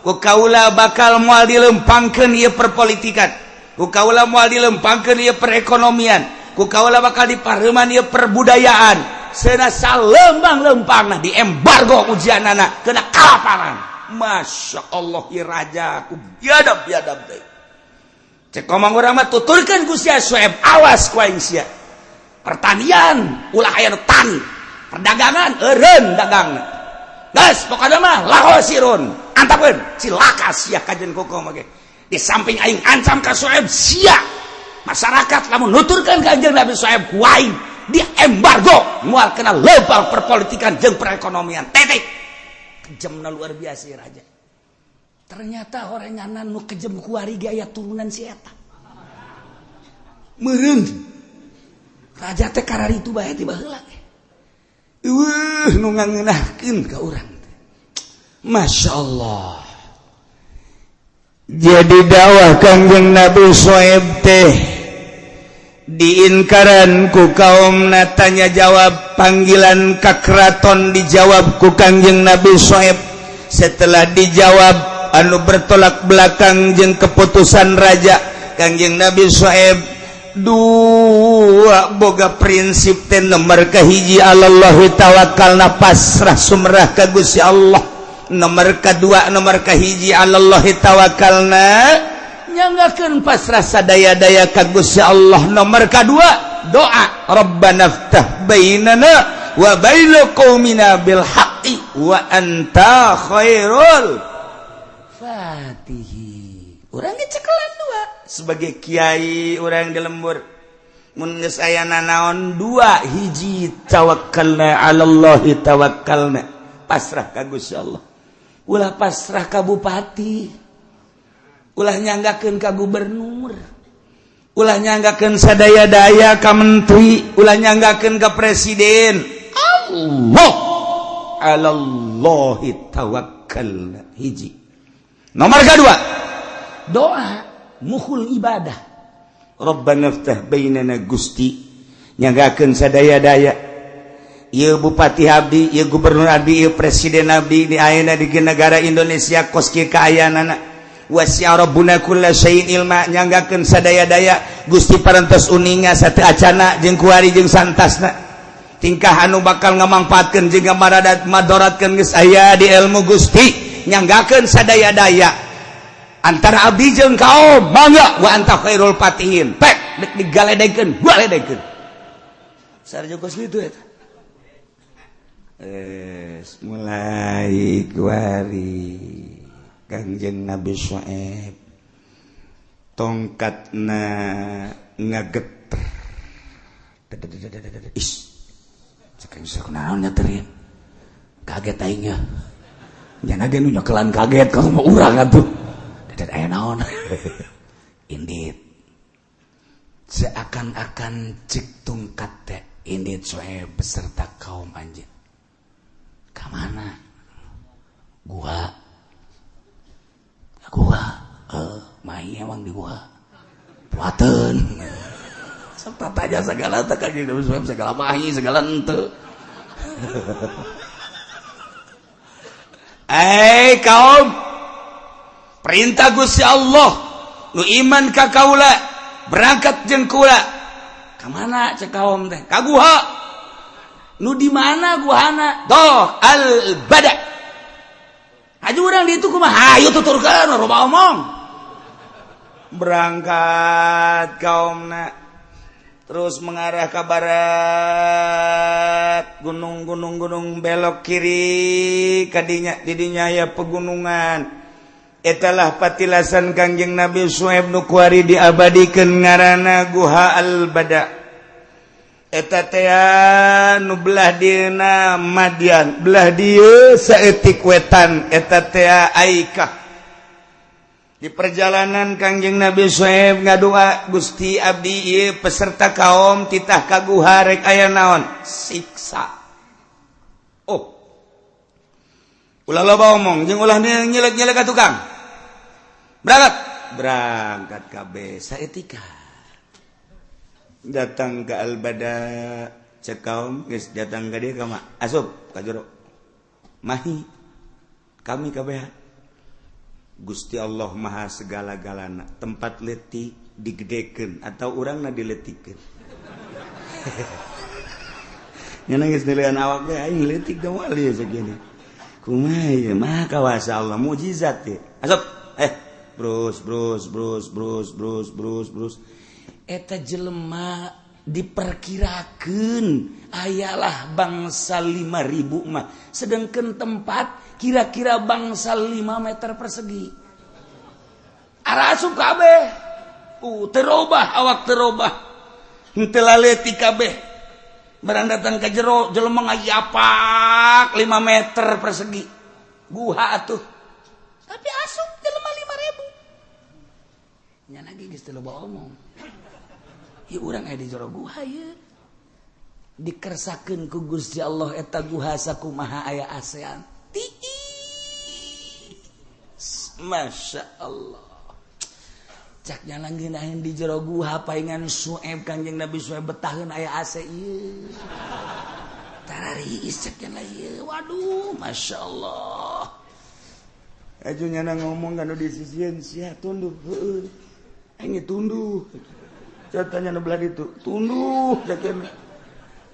ku kaula bakal moal dilempangkeun ieu perpolitikan, ku kaula moal dilempangkeun ieu perekonomian, ku kaula bakal dipareuman ieu perbudayaan. Cenah salempang-lempangna di embargo, ujianana kena kalaparan. Masya Allah, ieu raja ku biadab biadab teh. Cek komang urang mah, tuturkeun ku sia Suaib, awas ku aing sia. Pertanian ulah aya nu tani, perdagangan eureun dagangna, geus pokona mah lahosirun, antapeun, cilaka sia kajen kokom ge. Di samping aing ancam ka Suaib, sia masyarakat lamun nuturkeun ka Kanjeng Nabi Suaib, ku aing di embargo, moal kena lempang perpolitikan jeung perekonomian, titik. Kejamna luar biasa ya raja. Ternyata oranganan nu kejem kuari ge aya turunan si eta. Meureun. Raja teh kararitu bae ti baheula teh. Eueuh nu ngangeunahkeun ka urang teh. Masya Allah. Jadi dakwah Kangjeng Nabi Soeb teh diinkaran ku kaum, tanya jawab, panggilan ka keraton dijawab ku Kangjeng Nabi Soeb. Setelah dijawab anu bertolak belakang jeung keputusan raja, Kangjeng Nabi Soeb dua boga prinsip teh. Nomor kahiji, alallahi tawakkalna, pasrah sumrah ka Gusti Allah. Nomor kedua, nomor kahiji alallahi tawakkalna, nyanggakeun pasrah sadaya-daya ka Gusti Allah. Nomor kedua, doa, Rabbana ftah bainana wa baina qaumina bil haqqi wa anta khairul fatihi. Urang cekelan dua sebagai kiai urang di lembur, mun geus aya nanaon, dua hiji, tawakkalna alallahi tawakkalna, pasrah ka Gusti Allah. Ulah pasrah ka bupati, ulah nyanggakeun ka gubernur, ulah nyanggakeun sadaya-daya ka menteri, ulah nyanggakeun ka presiden. Allah, alallahi tawakkalna hiji. Nomor kedua, doa mukhul ibadah. Rabbana ftah bainana, Gusti nyanggakeun sadaya-daya. Ieu bupati abdi, ieu gubernur abdi, ieu presiden abdi di ayeuna di negara Indonesia kos kieu kaayaanana. Wasi'a rabbuna kulla syai'in ilma, nyanggakeun sadaya-daya Gusti parantos uninga satu acana jeung kuari jeung santasna. Tingkah anu bakal ngamangpaatkeun jeung ngamaradat madoratkeun geus aya di ilmu Gusti. Nyanggakeun sadaya-daya antara abdi jeung kaum, mangga, wa anta khairul fatihin. Pek dek digaledekeun, galedekeun. Sarjo kos kitu eta. Mulai kuari Kangjeng Nabi Syuaib tongkatna ngageter. Is cek aing, kunaon nyeterin, kaget aing nya. Nyana ge nu nyokelan kaget kalau mau urang atuh. Dadat aya naon indit, seakan-akan cek tongkat teh, indit Soeb beserta kaum anjeun ka mana? Gua gua mahi emang di gua puateun. Sok tanya segala teh ka segala mahi segala ente. Eh kaum, perintah Gusti Allah, nu iman ka kaula berangkat jeung kula. Ka mana cek kaum teh? Ka guha. Nu di mana guhana? Doh al bada. Hayu urang di itu kumaha? Hayu tuturkeun, loba omong. Berangkat kaumna terus mengarah ke barat, gunung-gunung gunung, belok kiri kadinya, didinya ya pegunungan. Etalah patilasan Kangjeng Nabi Suhaib nu kuari diabadikeun ngaranna Guha Al-Bada. Eta teh nu belah dieuna Madian, belah dieu saeutik wetan, eta teh Aikah. Di perjalanan Kangjeng Nabi Suhaib ngadua, Gusti, abdi ieu peserta kaum titah ka guha, rek aya naon? Siksa. Oh, ulah loba omong jeung ulah nyelek-nyelek ka tukang. Berangkat, berangkat kabeh. Saetika datang ke Albada, cek kaum, geus datang ka dieu ka asup ka jero. Mahi kami kabeh. Gusti Allah maha segala-galana, tempat letik digedekeun atau urangna diletikeun. Nya geus nilaian awak ge aing letik da moal ieu segini. Kumaha ieu? Maha kawasa Allah, mukjizat teh. Asup brus brus brus brus brus brus brus. Eta jelema diperkirakan ayalah bangsa 5000 mah, sedangkan tempat kira-kira bangsa 5 meter persegi. Arasup kabeh, terobah awak, terobah henteu laleutik kabeh. Barang datang ke jero, jelema ngayapak 5 meter persegi. Guha atuh. Tapi asup jelema 5000. Nya lagi geus teu loba omong. Ieu urang aya di jero guha ieu. Dikersakeun ku Gusti Allah eta guha sakumaha aya ASEAN. Tiis. Masya Allah. Cak jalan ngeunaheun di jero guha paingan Sueb Kanjeng Nabi Sueb betaheun aya AC ieu. Tarariis cak jalan ieu. Waduh, Masya Allah. Aju nyana ngomong kan di sisieun sia tunduh heueuh. Aing tunduh. Catanya nu belah ditu, tunduh cak.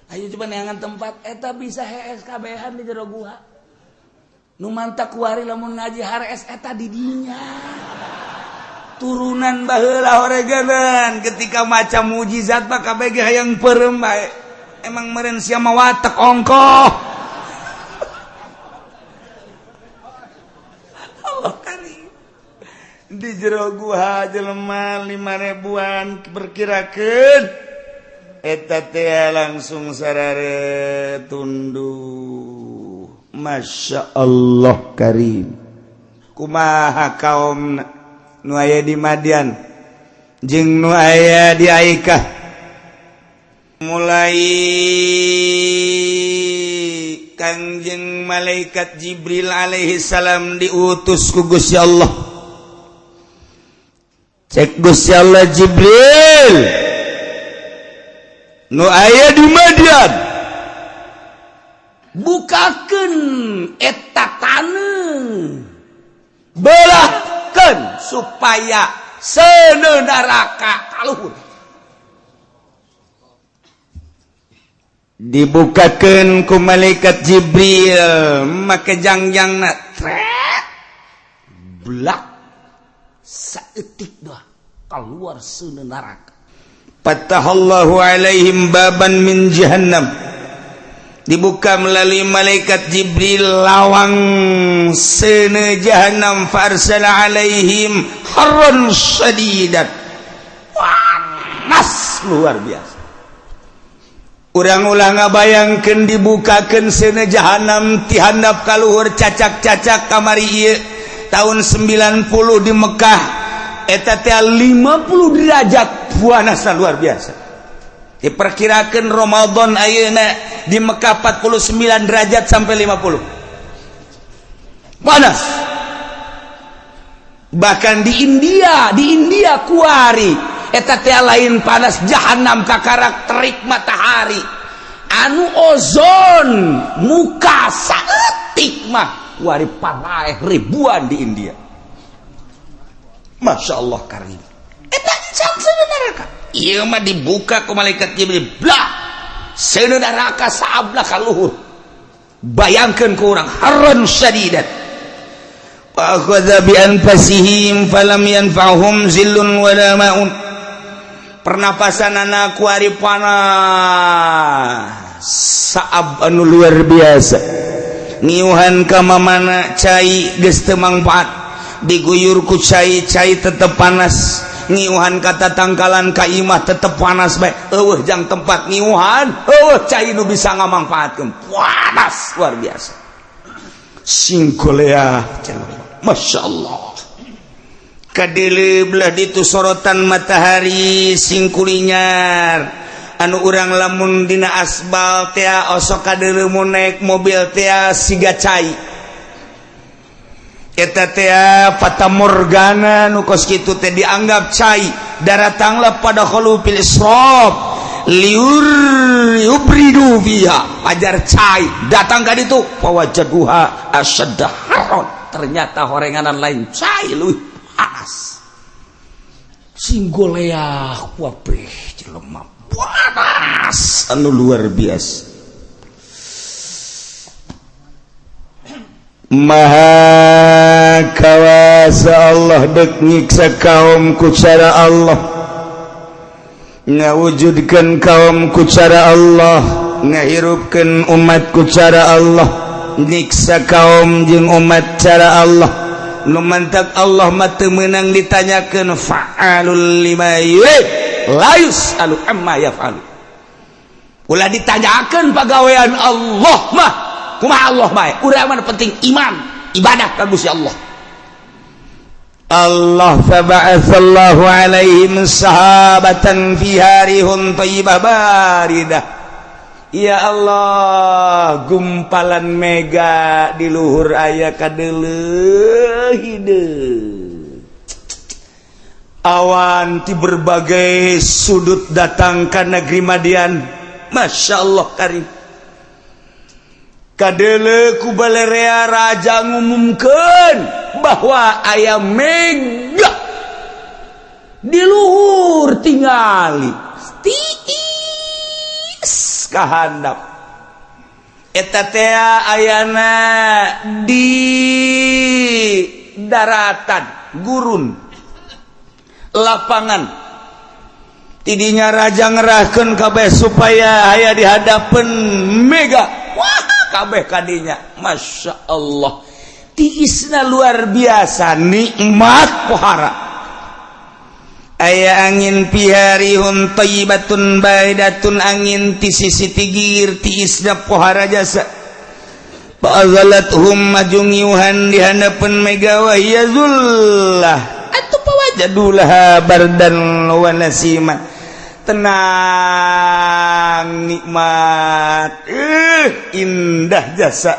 Ayo coba neangan tempat eta bisa hees kabehan di jero guha. Nu mantak kuari lamun ngaji harees eta di dinya. Turunan baheula horeganan ketika maca mujizat mah kabeh hayang peureum bae. Emang meureun sia mah watek ongkoh. Allah karim. Di jero guha jelema 5000-an perkirakeun eta teh langsung sarare tunduh. Masya Allah karim. Kumaha kaum nu aya di Madian jeung nu aya di Aikah mulai Kangjeng malaikat Jibril alaihi salam diutus ku Gusti Allah. Cek Gusti Allah, Jibril, nu aya di Madian bukakeun eta taneuh, belahkeun supaya seuneu neraka kaluhur. Dibukakeun ku malaikat Jibril make jangjangna, tret, blak, saeutik dah keluar seuneu neraka. Fatahallahu alaihim baban min jahannam. Dibuka melalui malaikat Jibril lawang seuneu jahannam. Farsala alaihim harran syadidan, panas luar biasa. Urang ulah ngabayangkeun dibukakeun seuneu jahanam ti handap ka luhur, cacak-cacak. Kamari ieu tahun 90 di Mekah eta teh 50 derajat, panasna luar biasa. Diperkirakan Ramadan ayeuna di Mekah 49 derajat sampai 50, panas. Bahkan di India kuari eta teh lain panas jahanam, kakarak terik matahari anu ozon muka saeutik mah kuari paraeh ribuan di India. Masya Allah karim. Eta neraka ieu mah dibuka ku malaikat Jibril, blah, seuneu neraka saablah ka luhur. Bayangkeun ku urang harran syadidan. Wa akhadha bi anfasihim falam yanfa'hum zillun wala ma'un. Pernapasan anak kuari panas saab anu luar biasa. Ngiuhan ka mamana cai geus teu mangfaat, diguyur ku cai, cai tetep panas. Ngiuhan kata tangkalan ka imah tetep panas bae. Eueuh jang tempat ngiuhan, eueuh cai nu bisa ngamangfaatkeun, panas luar biasa. Singkolea, Masya Allah. Kadele belah ditu sorotan matahari singkulinyar anu urang lamun dina asbal tea osok kadele mun naik mobil tea siga cai eta tea fata morgana nu kos kitu teh dianggap cai. Daratanglah pada fil israf liur yubridu fiha, pajar cai datang ka ditu, fawajaduha asyadda harron, ternyata horenganan lain cai, leuwih panas. Singgolea kabeh jelema, panas anu luar biasa. Maha kawasa Allah dek nyiksa kaum ku cara Allah, ngawujudkan kaum ku cara Allah, ngahirupkeun umat ku cara Allah, nyiksa kaum jeung umat cara Allah. Nu mantak Allah mah teu meunang ditanyakeun, fa'alul lima yurid la yus'alu amma yaf'alu. Ulah ditanyakeun pagawean Allah mah, kumaha Allah bae. Urang mah penting iman. Ibadah ka Gusti Allah. Allah faba'atsallahu alaihim sahabatan fiha rihun thayyibah baridah. Ya Allah, gumpalan mega di luhur aya kadeuleuh hideung. Awan di berbagai sudut datang ke negeri Madian. Masya Allah karim. Kadeuleuh ku balerea, raja ngumumkeun bahwa aya mega di luhur, tingali tiis kahandap. Eta teh ayana di daratan gurun lapangan. Tidinya raja ngerahkan kabeh supaya aya di hadapan mega. Wah, kabeh kadinya. Masya Allah, tiisna luar biasa, nikmat pohara. Aya angin, fiha rihun thayyibatun baridatun, angin ti sisi tigir, tiisna pohara jasa. Fa'azalathum, maju ngiuhan di hadapan mega, wa hiya zullah atuh, fawajadulaha bardan wa nasiman. Tenang, nikmat, indah jasa.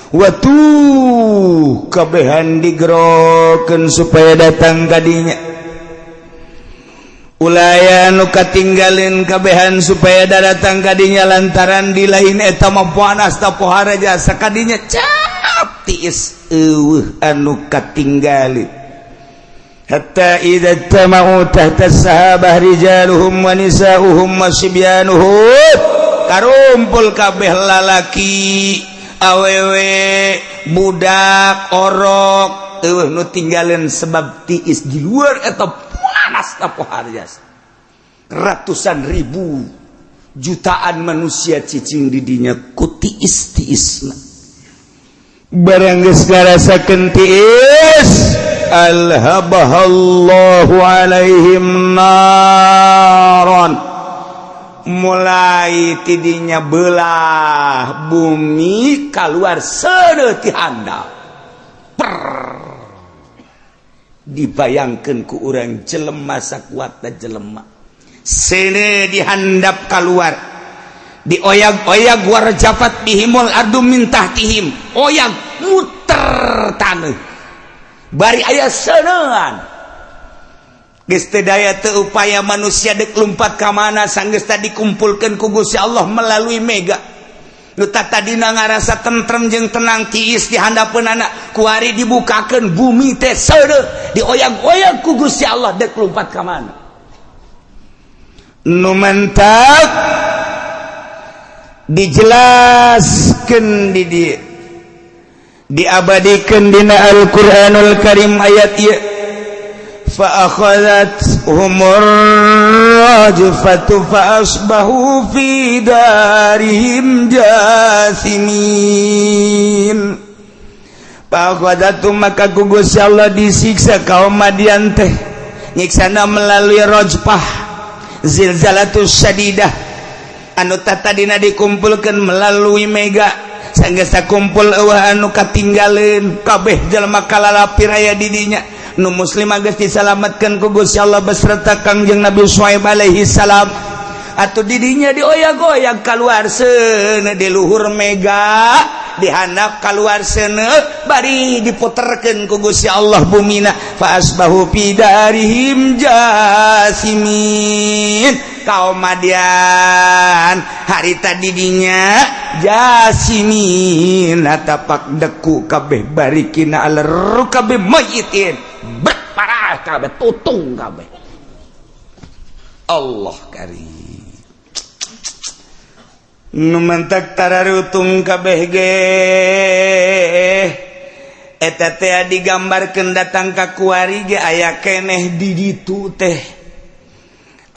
Waktu kabehan digerokeun supaya datang kadinya, ulaya nu katinggalin kabehan supaya datang kadinya, lantaran di lain eta mah panas ta pohara jasa. Kadinya cap tiis, eueuh anu katinggalin. Hatta idza tama'u tahta sahabah rijaluhum wa nisa'uhum wa sibyanuhum, karumpul kabeh lalaki, awewe, budak, orok, eueuh nu tinggalin sebab tiis di luar eta panas ta pohara jasa. Ratusan ribu, jutaan manusia cicing di dinya ku tiis tiisna. Barang geus ngarasakeun tiis, alhabahallahu alaihim naron, mulai tidinya belah bumi, keluar seuneu ti handap. Per dibayangkan ku urang jelema, sakuatna jelema, seuneu dihandap keluar, dioyag-oyag, warjafat bihimul ardu min tahtihim, oyag muter taneuh bari aya seuneuan. Geus teu daya teu upaya manusia dek lumpat ka mana. Sanggeus tadi dikumpulkeun ku Gusti Allah melalui mega, nu tadina ngarasa tentrem jeung tenang, tiis di handapeunana, kuari dibukakeun bumi teh, seuneu dioyag-oyag ku Gusti Allah, dek lumpat ka mana. Nu mentak dijelaskan di dieu, diabadikan dina Al-Qur'anul Karim ayat ieu, fa akhadhathumur rajfatu fa asbahu fi darihim jasimin. Fa akhadhathum, maka ku Gusti Allah disiksa kaum Madian teh, nyiksana melalui rajfah, zilzalatus syadidah. Anu tadina dikumpulkan melalui mega, sanggeus kumpul eueuh anu katinggalin, kabeh jelema kalalapir aya di dinya. Nu muslim geus disalametkeun ku Gusti Allah beserta Kangjeng Nabi Syuaib alaihi salam. Atuh didinya dioyag-oyag, keluar seuneu di luhur mega, dihandap keluar seuneu, bari diputerkeun ku Gusti Allah bumina. Fa asbahu fi darihim jasimin. Kaum Madian harita didinya jasimin, tapak deku kabeh, barikina ala rukabi mayitin, berparah kabeh, tutung kabeh. Allah karim. Nu mentak tararutung kabeh ge eta teh digambarkeun datang ka kuari ge aya keneh di ditu teh.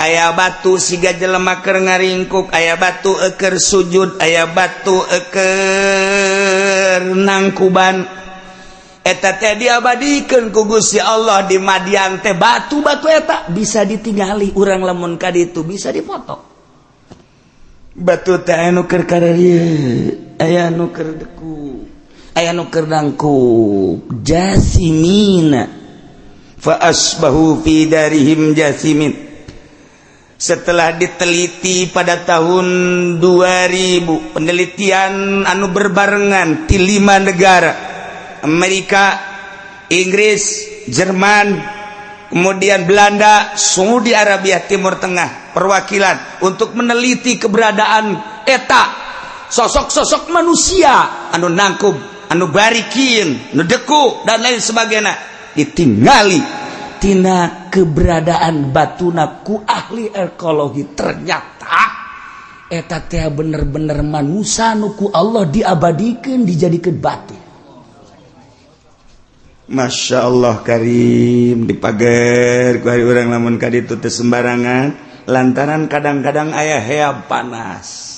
Aya batu siga jelema keur ngaringkuk, aya batu eker sujud, aya batu eker nangkuban. Eta teh diabadikeun ku Gusti Allah di Madian teh. Batu-batu eta bisa ditinggali urang, lamun ka ditu bisa dipoto. Batu teh anu keur kararieu, aya anu keur deku, Aya nu keur nangkub jasimina, fa asbahu fi darihim jasimin. Setelah diteliti pada tahun 2000, penelitian anu berbarengan di lima negara, Amerika, Inggris, Jerman, kemudian Belanda, Saudi Arabia, Timur Tengah, perwakilan untuk meneliti keberadaan eta sosok-sosok manusia anu nangkub, anu barikin, anu deku, dan lain sebagainya, ditinggali tina keberadaan batuna ku ahli ekologi, ternyata eta teh bener-bener manusia nu ku Allah diabadikan, dijadikan batu. Masya Allah Karim, dipager ku hari urang lamun ka ditu teh sembarangan, lantaran kadang-kadang aya heab panas.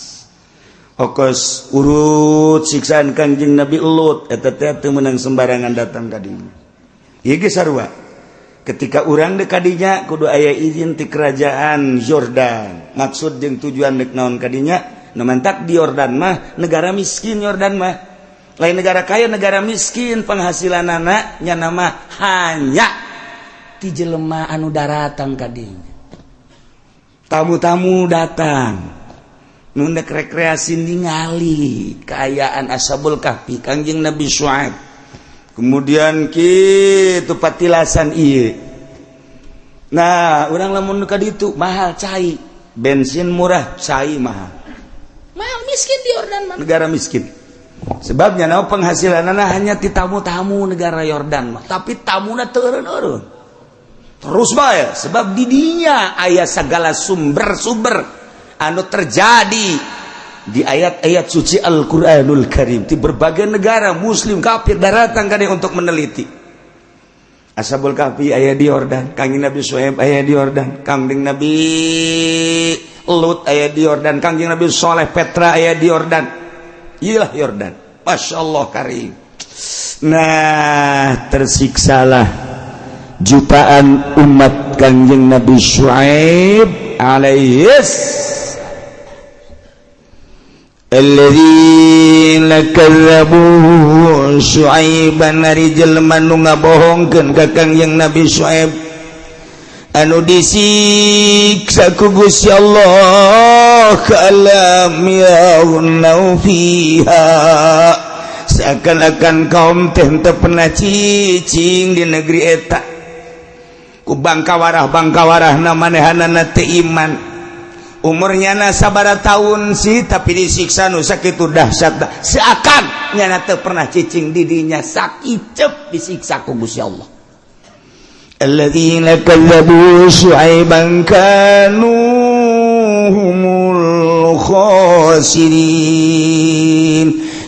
Okos urut siksaan Kanjeng Nabi Lut eta teh teu meunang sembarangan datang ka dinya. Ieu ge sarua, ketika urang dek kadinya kudu aya izin ti kerajaan Yordan. Maksud jeung tujuan dek naon kadinya? Nu mantak di Yordan mah negara miskin. Yordan mah lain negara kaya, negara miskin. Penghasilan anak nya nama hanya ti jelema anu daratang kadinya, tamu-tamu datang nu ndek rekreasi, ningali kaayaan Ashabul Kahfi, Kangjeng Nabi Syuaib, kemudian kitu patilasan ieu. Nah, urang lamun ka ditu mahal cai, bensin murah, cai mahal. Mahal, miskin di Yordan mah. Negara miskin, sebabnya nah penghasilan hanya ti tamu-tamu negara Yordan mah, tapi tamuna teu eureun-eureun terus bae, sebab didinya aya segala sumber-sumber anu terjadi di ayat-ayat suci Al-Qur'anul Karim. Di berbagai negara, muslim, kafir, datang kan untuk meneliti. Ashabul Kahfi aya di Yordan, Kangjeng Nabi Syuaib aya di Yordan, Kangjeng Nabi Lut aya di Yordan, Kangjeng Nabi Soleh Petra aya di Yordan. Iyalah Yordan. Masya Allah Karim. Nah, tersiksalah jutaan umat Kangjeng Nabi Syuaib alaihis. Alladzina kadzabu Syuaiban, ari jelema nu ngabohongkeun ka Kangjeng Nabi Syuaib anu disiksa ku Gusti Allah, ka'allam yaghnau fiha, seakan-akan kaum teh teu pernah cicing di negeri eta. Ku bangkawarah bangkawarah na manehanana teu iman, umurnya na sabara tahun sih, tapi disiksa nu sakitu dahsyat, seakan nyana teu pernah cicing di dinya, sakicep disiksa ku Gusti Allah. Alladzina kadzabu syu'aiban kanu humul khasirin.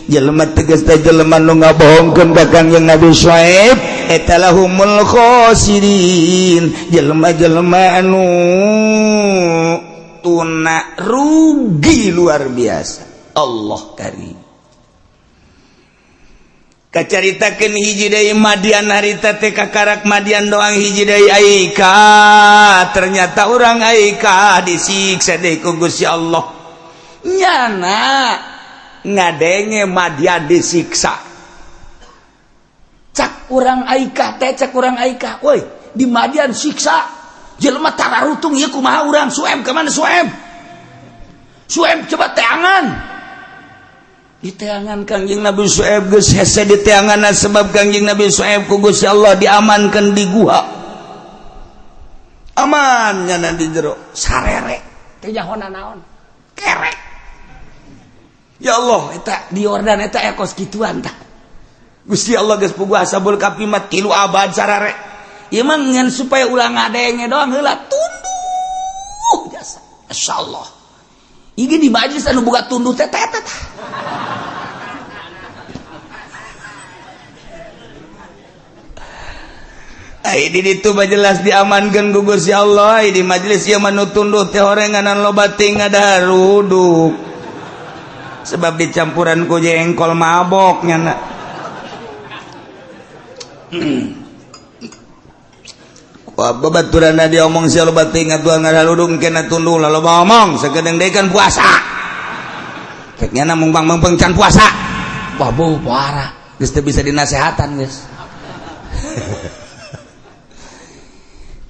Jelema tegas teh jelema nu ngabohongkeun ka Kangjeng Nabi Syuaib eta lahumul khasirin, jelema-jelema anu tuna rugi luar biasa. Allah Karim, kacaritakeun hiji deui Madian harita teh, kakarak Madian doang, hiji deui Aika. Ternyata orang Aika disiksa deui ku Gusti Allah. Nyana ngadenge Madian disiksa, cak urang Aika teh, cak urang Aika, "Woi, di Madian siksa jelema tararutung ieu, kumaha urang? Suem kemana? Suem, Suem, coba teangan." Di teangan Kangjeng Nabi Su'aib, geus hese di teangan, sebab Kangjeng Nabi Su'aib ku Gusti Allah diamankan di gua, aman nyana di jero sarere Teu nyahona naon, kerek. Ya Allah, Eta di Yordan eta kos kituan tah. Gusti Allah geus puguh Ashabul Kahfi mah 3 abad sarare. Ieu mah ngan supaya ulah ngadenge doang heula tunduh jasa. Masyaallah. Ieu di majelis anu boga tunduh teh teh teh. Ai di ditu mah jelas diamankeun ku Gusti Allah. Ai di majelis ieu mah nu tunduh teh horenganan loba ting ngadaruduk. Sebab dicampuran ku jengkol mabok nyana. Wah, babaturanna diomong sia loba ting atuh ngadaruduk, kena tunduh lah loba omong sakedeung deui kan puasa. Cek nyana mung bang mengpeng can puasa. Wah, bau parah. Geus teu bisa dinasehatan geus.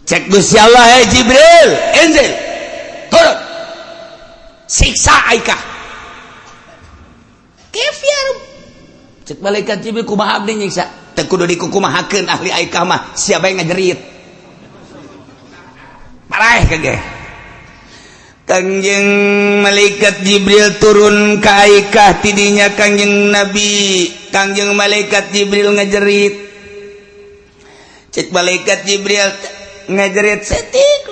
Cek Gusti Allah, hey Jibril, inzil, turun, siksa Aikah. Kif ya Rabb? Cek malaikat Jibril, kumaha abdi nyiksa? Teu kudu dikukumahakeun ahli Aikah mah, siapa yang ngajerit? Paraeh kage. Kangjeng malaikat Jibril turun ka Aikah tidinya Kangjeng Nabi, Kangjeng malaikat Jibril ngajerit. Cek malaikat Jibril ngajerit setik.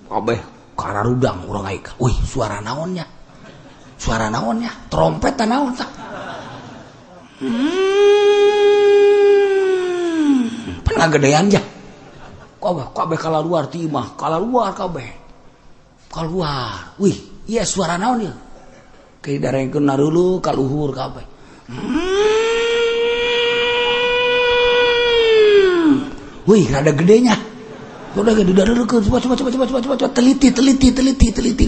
Kabeh kararudang urang Aikah. Wih, suara naonnya? Suara naonnya? Trompet naon tah? Pengagedean ja. Kabeh kabeh kalaluar ti imah, kalaluar kabeh. Keluar. Wih, iya suara naon ieu? Kayak darengkeun narulu kaluhur kabeh. Wih, rada gedenya. Udah gede dareukeun, coba coba coba coba coba coba teliti teliti teliti teliti.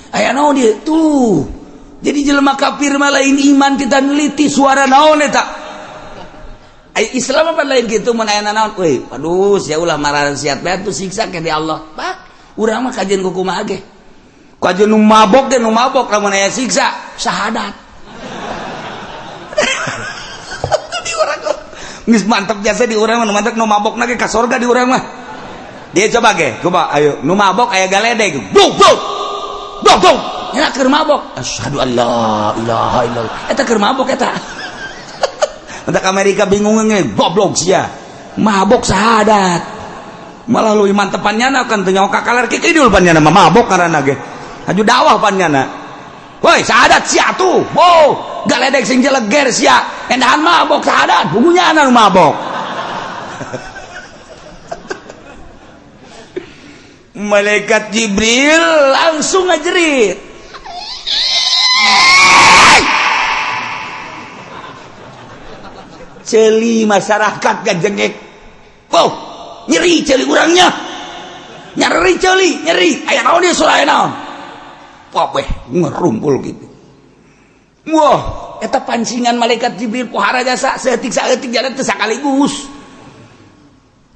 Aya naon ieu? Tuh. Jadi jelema kafir mah lain iman kita neliti suara naon eta. Ai Islam apa lain gitu mun aya naon? Wih, aduh sia ulah marasiat bae tuh siksa ke di Allah. Pak, urang mah kajian kumaha ge. Kajian nu mabok ge nu mabok lamun aya siksa syahadat. Di urang geus mantep jasa di urang mah mantep nu mabok na ge ka sorga di urang mah. Dia coba ge, coba ayo nu mabok aya galedeg. Bung bung. Bung bung. Nya keur mabok. Asyhadu an la ilaha illallah. Eta keur mabok eta. Mentak Amerika bingung nge, goblok sia. Mabok syahadat. Malah leuwih mantepan nyana kan teu nyaho kakalar kidul pan nyana mah mabok ngaranna ge. Haju dakwah pan nyana. Woi, syahadat sia tuh. Wow, galedeg sing jeleger sia. Endahan mabok syahadat, bukunya nu mabok. Malaikat Jibril langsung ngajerit. Celi masyarakat gajengek. Wow, nyeri celi urangnya. Nyeri celi, nyeri. Aya naon ieu suara naon? Kabeh ngerumpul gitu. Wah, eta pancingan malaikat Jibril pohara jasa saeutik-saeutik jalan teu sakaligus.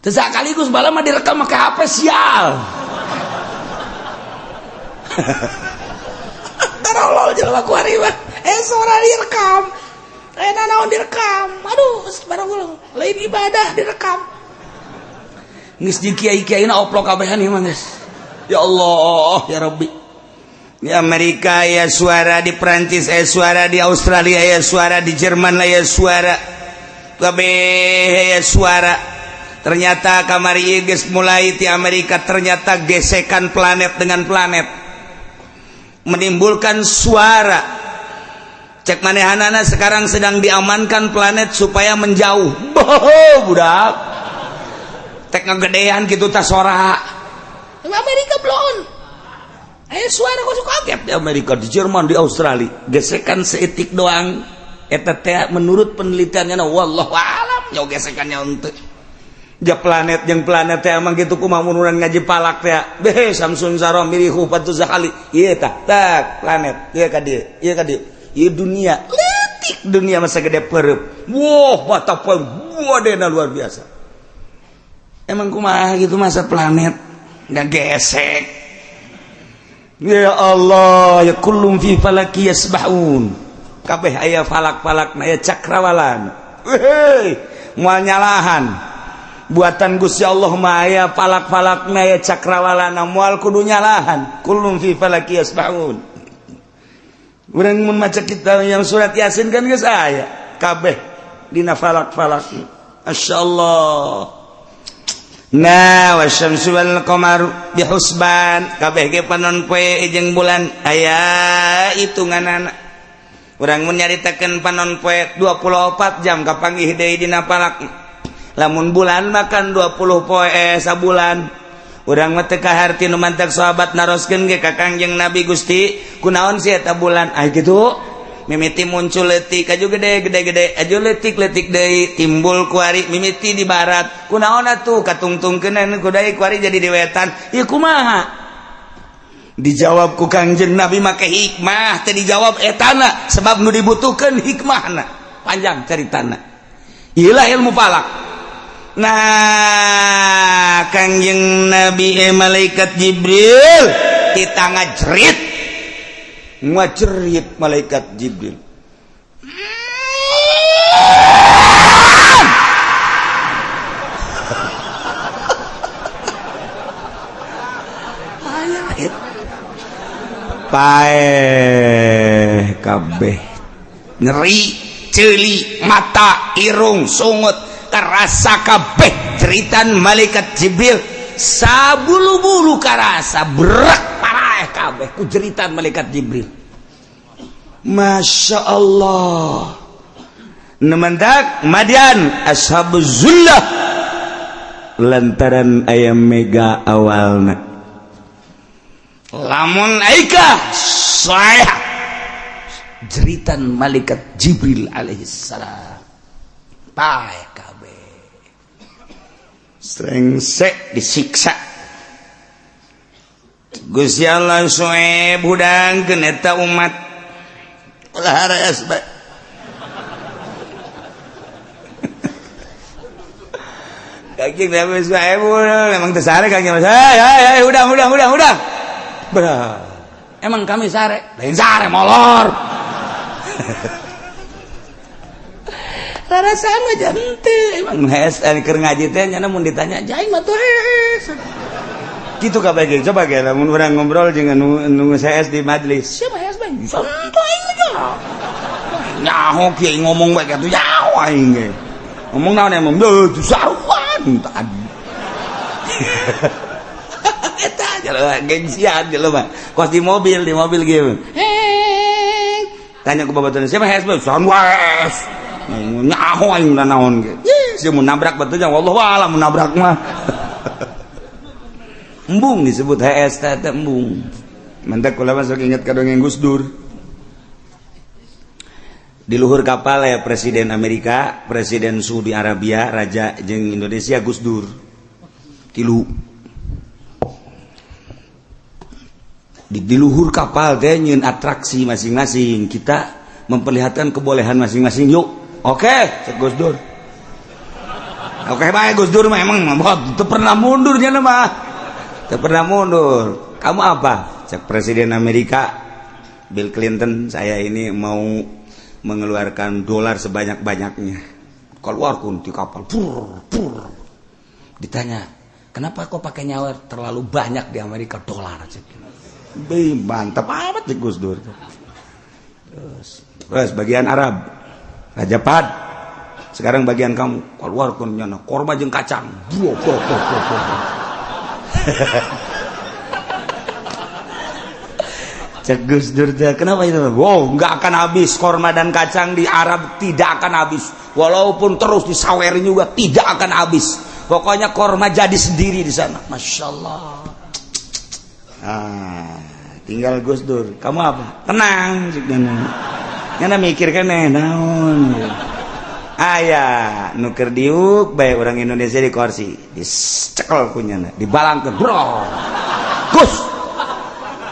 Teu sakaligus bala mah direkam make HP sial. Tarolol jelema ku ari mah. Suara direkam. Naon direkam. Aduh, barang ulang. Lain ibadah direkam. Geus di kiai-kiaina oplok kabehan ieu mah geus. Ya Allah, ya Rabbi. Di Amerika ya suara, di Prancis ya suara, di Australia ya suara, di Jerman ya suara. Kabeh ya suara. Ternyata kamari geus mulai di Amerika ternyata gesekan planet dengan planet menimbulkan suara. Cek manehanana sekarang sedang diamankan planet supaya menjauh. Boh, budak. Tek ngegedean gitu tas sora. Amerika belum. Suara kok suka kaget di Amerika, di Jerman, di Australia. Gesekan seetik doang. Eta teh menurut penelitiannya wallahu alam nyaw gesekannya untuk ja planet yang planet teh emang gitu kumaha mun urang ngaji palak teh. Beh Samsun Sarom mirihu patu zakali. Ieu tah tak planet. Ieu ka dieu, ieu ka dieu. Ieu dunia leutik dunia masa gede pereup. Wah, mata poe wadena luar biasa. Emang kumaha gitu masa planet nggak gesek. Ya Allah, ya kullum fi falaki yasbahun. Kabeh aya falak-falak aya cakrawalan. Hei, moal nyalahan. Buatan Gusti Allah mah aya falak-falak aya cakrawalan moal kudu nyalahan. Kullum fi falaki yasbahun. Urang mun maca kitab yang surat Yasin kan geus aya kabeh dina falak-falak. Masyaallah. Nah, wasyamsu wal qamaru bihusban kabeh ge panon poe jeung bulan aya hitunganana. Urang mun nyaritakeun panon poe 24 jam kapanggih deui dina falak. Lamun bulan makan 20 poe sabulan. Urang mah teu kaharti nu mantak sahabat naroskeun ge ka Kangjeng Nabi Gusti, kunaon sih eta bulan? Ah kitu. Mimiti muncul leutik aju gede gede gede aju leutik leutik deui timbul kuari mimiti di barat kunaon atuh katungtungkeun ku deui kuari jadi di wetan ieu kumaha Dijawab ku Kangjeng Nabi make hikmah teh, dijawab etana sebab nu dibutuhkeun hikmahna. Panjang ceritana. Iyalah ilmu falak. Nah, Kangjeng Nabi, malaikat Jibril kita ngajerit, ngajerit malaikat Jibril. Paeh kabeh, nyeri, ceuli mata, irung, sungut karasa kabeh jeritan malaikat Jibril. Sabulu-bulu karasa berak, paraeh kabeh ku jeritan malaikat Jibril. Masya Allah. Nemendak Madian ashabuz zullah lantaran ayam mega awalna lamun aika saya jeritan malaikat Jibril alaihissalam, pae kabeh, srengsek, disiksa. Gusti Allah, Soeb, hudangkeun eta umat, ulah hareas bae. Kangjeng Nabi Soeb emang teu sare. Kangjeng, hey hey hey, hudang hudang hudang hudang. Bah. Emang kami sare? Lain sare, molor. Rarasaan mah henteu. Emang hees keur ngaji teh nya mun ditanya jai mah tuh hees. Kitu kabeh ge, coba ge lamun urang ngobrol jeung anu nu hees di majelis. Siapa hees bae? Santai aing mah. Nyaho kieu ngomong bae kitu, nyaho aing ge. Ngomong naon emang? Deuh, saruan tadi. Eta jelema gengsian jelema. Kos di mobil gitu. Hei. Tanya ke babaturan, siapa hees bae? Sahan wae. Nyaho aing naon ge. Sia mun nabrak batunya, wallahu a'lam mun nabrak mah. Embung disebut HS teh, embung. Mantak kula masuk inget ka dongeng Gus Dur. Di luhur kapal ya Presiden Amerika, Presiden Saudi Arabia, Raja jeung Indonesia Gus Dur. Tilu. Di luhur kapal teh nyieun atraksi masing-masing. Kita memperlihatkan kebolehan masing-masing yuk. Oke, cek Gus Dur. Oke bae Gus Dur mah emang teu pernah mundur nya mah. Teu pernah mundur. Kamu apa? Cek Presiden Amerika Bill Clinton, saya ini mau mengeluarkan dolar sebanyak-banyaknya. Keluar kun di kapal. Pur, pur. Ditanya, "Kenapa kok pakai nyawer terlalu banyak di Amerika dolar?" Cek. Be, mantap amat cek Gus Dur. Terus bagian Arab, Raja Pad. Sekarang bagian kamu, keluar kun nyana korma jeung kacang. Bro, bro, bro, bro, bro. Cek Gus Dur, kenapa itu? Wow, nggak akan habis korma dan kacang di Arab, tidak akan habis. Walaupun terus disawerin juga tidak akan habis. Pokoknya korma jadi sendiri di sana. Masya Allah. Ah, tinggal Gus Dur. Kamu apa? Tenang, cek nyana mikir kan naon. Aya nu keur diuk bae orang Indonesia di kursi, dicekel ku nyana, dibalangkeun, bro. Gus,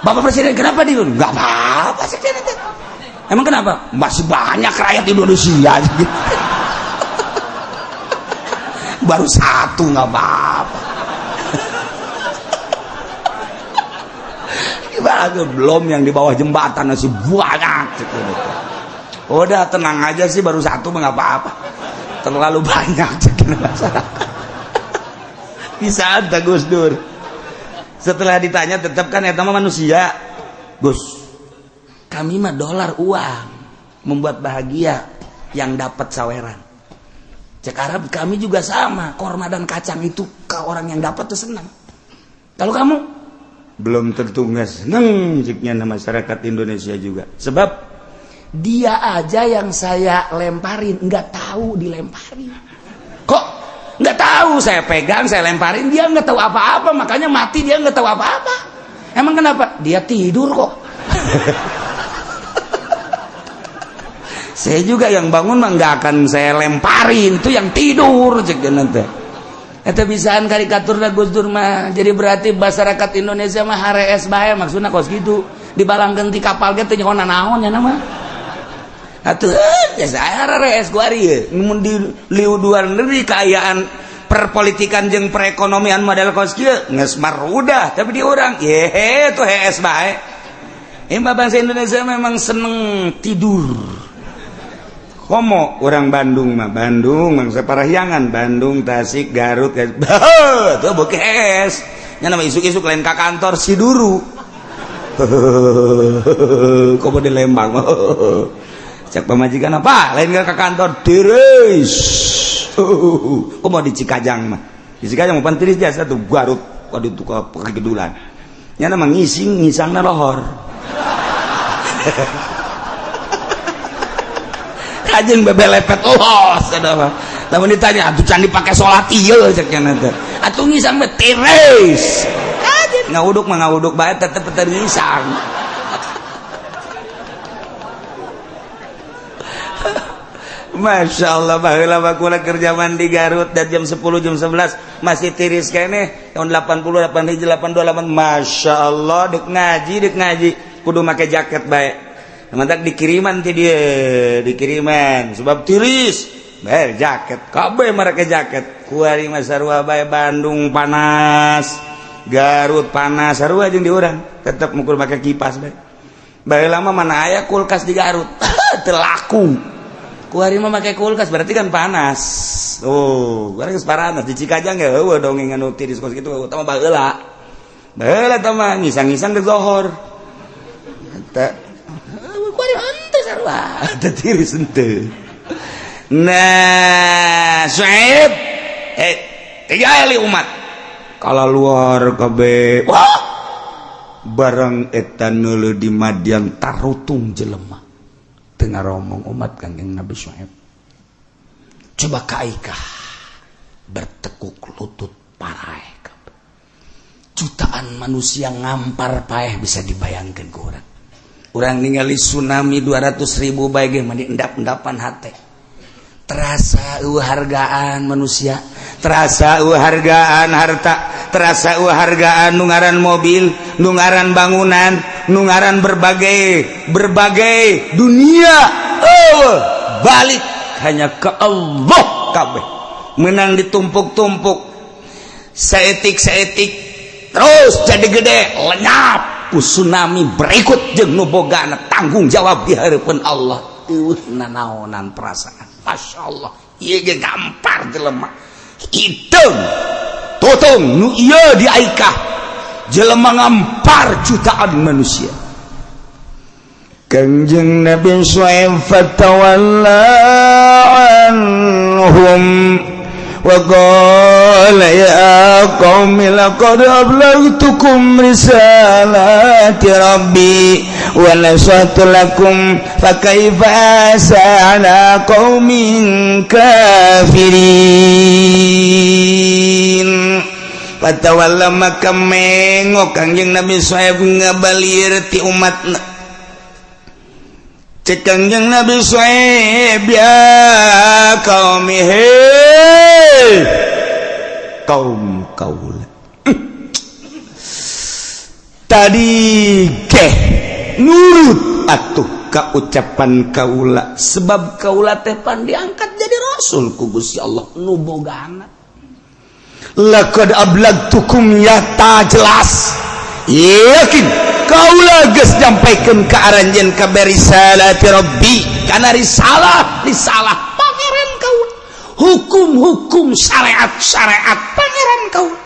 Bapak Presiden kenapa di? Enggak apa-apa sih. Emang kenapa? Masih banyak rakyat Indonesia. Baru satu nggak apa-apa. Gimana belum yang di bawah jembatan masih banyak. Udah tenang aja sih, baru satu nggak apa-apa. Terlalu banyak masyarakat. Bisa ada Gus Dur. Setelah ditanya tetap kan eta mah manusia. Gus, kami mah dolar uang membuat bahagia yang dapat saweran. Cek Arab, kami juga sama, korma dan kacang itu ke orang yang dapat tuh senang. Kalau kamu belum tentu nggak senang ceknya masyarakat Indonesia juga. Sebab dia aja yang saya lemparin nggak tahu dilemparin. Kok nggak tahu? Saya pegang, saya lemparin, dia nggak tahu apa-apa, makanya mati dia nggak tahu apa-apa. Emang kenapa? Dia tidur kok. Saya juga yang bangun mah nggak akan saya lemparin, itu yang tidur cek nanti. Eta bisaan karikatur Gus Dur mah. Jadi berarti masyarakat Indonesia mah harees bae, maksudna kos gitu. Dibalangkeun ti kapal ge teu nyaho naon nya mah. Atuh biasa harees kuari ye. Mun di luar negeri kaayaan perpolitikan jeung perekonomian model kos kieu geus marudah, tapi di urang ye tuh hees bae. Emang bangsa Indonesia memang seneng tidur. Komo orang Bandung mah, Bandung bangsa Parahyangan, Bandung, Tasik, Garut, tuh bokes nya nama isuk-isuk lain ka kantor si duru. Komo di Lembang, cek pamajikan apa lain ke kantor, tiris. Komo di Cikajang mah, di Cikajang mah tiris biasa tuh. Garut waduh tuh ke kegedulan nya nama ngising ngisangna lohor. Kajeng bebelepet los ada mah. Lamun ditanya atuh can dipake salat ieu, cek nya teh. Atuh ngisang mah tiris. Kajeng ngawuduk mah ngawuduk bae, tetep tetep ngisang. Masya Allah, baheula mah kula kerja mandi Garut dan jam 10 jam 11 masih tiris keneh tahun 80 8 hiji 82 8. Masya Allah, dek ngaji kudu make jaket bae. Mantak dikiriman ti dia, dikiriman sebab tiris bayar jaket kabeh mereka jaket kuari mah sarua bae. Bandung panas, Garut panas, sarua jeung di urang tetep mukur make kipas bae. Baheula mah mana aya kulkas di Garut, teu laku. Kuari mah make kulkas berarti kan panas. Oh, kuari geus panas di Cikajang ya eueuh dongeng anu tiris kos kitu utama baheula. Baheula tah mah ngisang-ngisang ke zohor. Eta tiris ente. Nah, Syuaib tiga kali umat kalau luar kabeh wah barang eta neuleuh di Madian tarutung jelema teu ngaromong umat Kangjeng Nabi Syuaib. Coba ka Aikah bertekuk lutut paraeh kabeh. Jutaan manusia ngampar paeh, bisa dibayangkan ku urang? Urang ningali tsunami 200.000 bae ge mani endap-endapan hate. Terasa eueuh hargaan manusia, terasa eueuh hargaan harta, terasa eueuh hargaan nu ngaran mobil, nu ngaran bangunan, nu ngaran berbagai berbagai dunia. Eueuh, balik hanya ke Allah kabeh. Menang ditumpuk-tumpuk saetik-saetik terus jadi gede, lenyap ku tsunami berikut jeung nu bogana tanggung jawab di hadapan Allah. Eueuh nanaonan perasaan. Masya Allah, ieu ge gampar jelema hideung totong nu ieu di Aikah jelema ngampar jutaan manusia. Kangjeng Nabi Syuaib fatawalla anhum wa qala ya qaumi laqad ablaghtukum risalati rabbi wa nasahtu lakum fa kaifa asa ala qaumin kafirin. Fatawalla, maka mengok Kangjeng Nabi Syuaib ngabalir ti umatna. Cek Kangjeng Nabi Syuaib, ya qaumi, hei kaum kaula, tadi keh nurut atuh ka ucapan kaula, sebab kaula teh pan diangkat jadi rasul ku Gusti Allah nu boga anak. Laqad ablagtukum, ya ta jelas yakin kaula geus nyampaikeun ka aranjeun kabeh risalati rabbi, kana risalah risalah pangeran kaula, hukum-hukum, syariat-syariat pangeran kaula,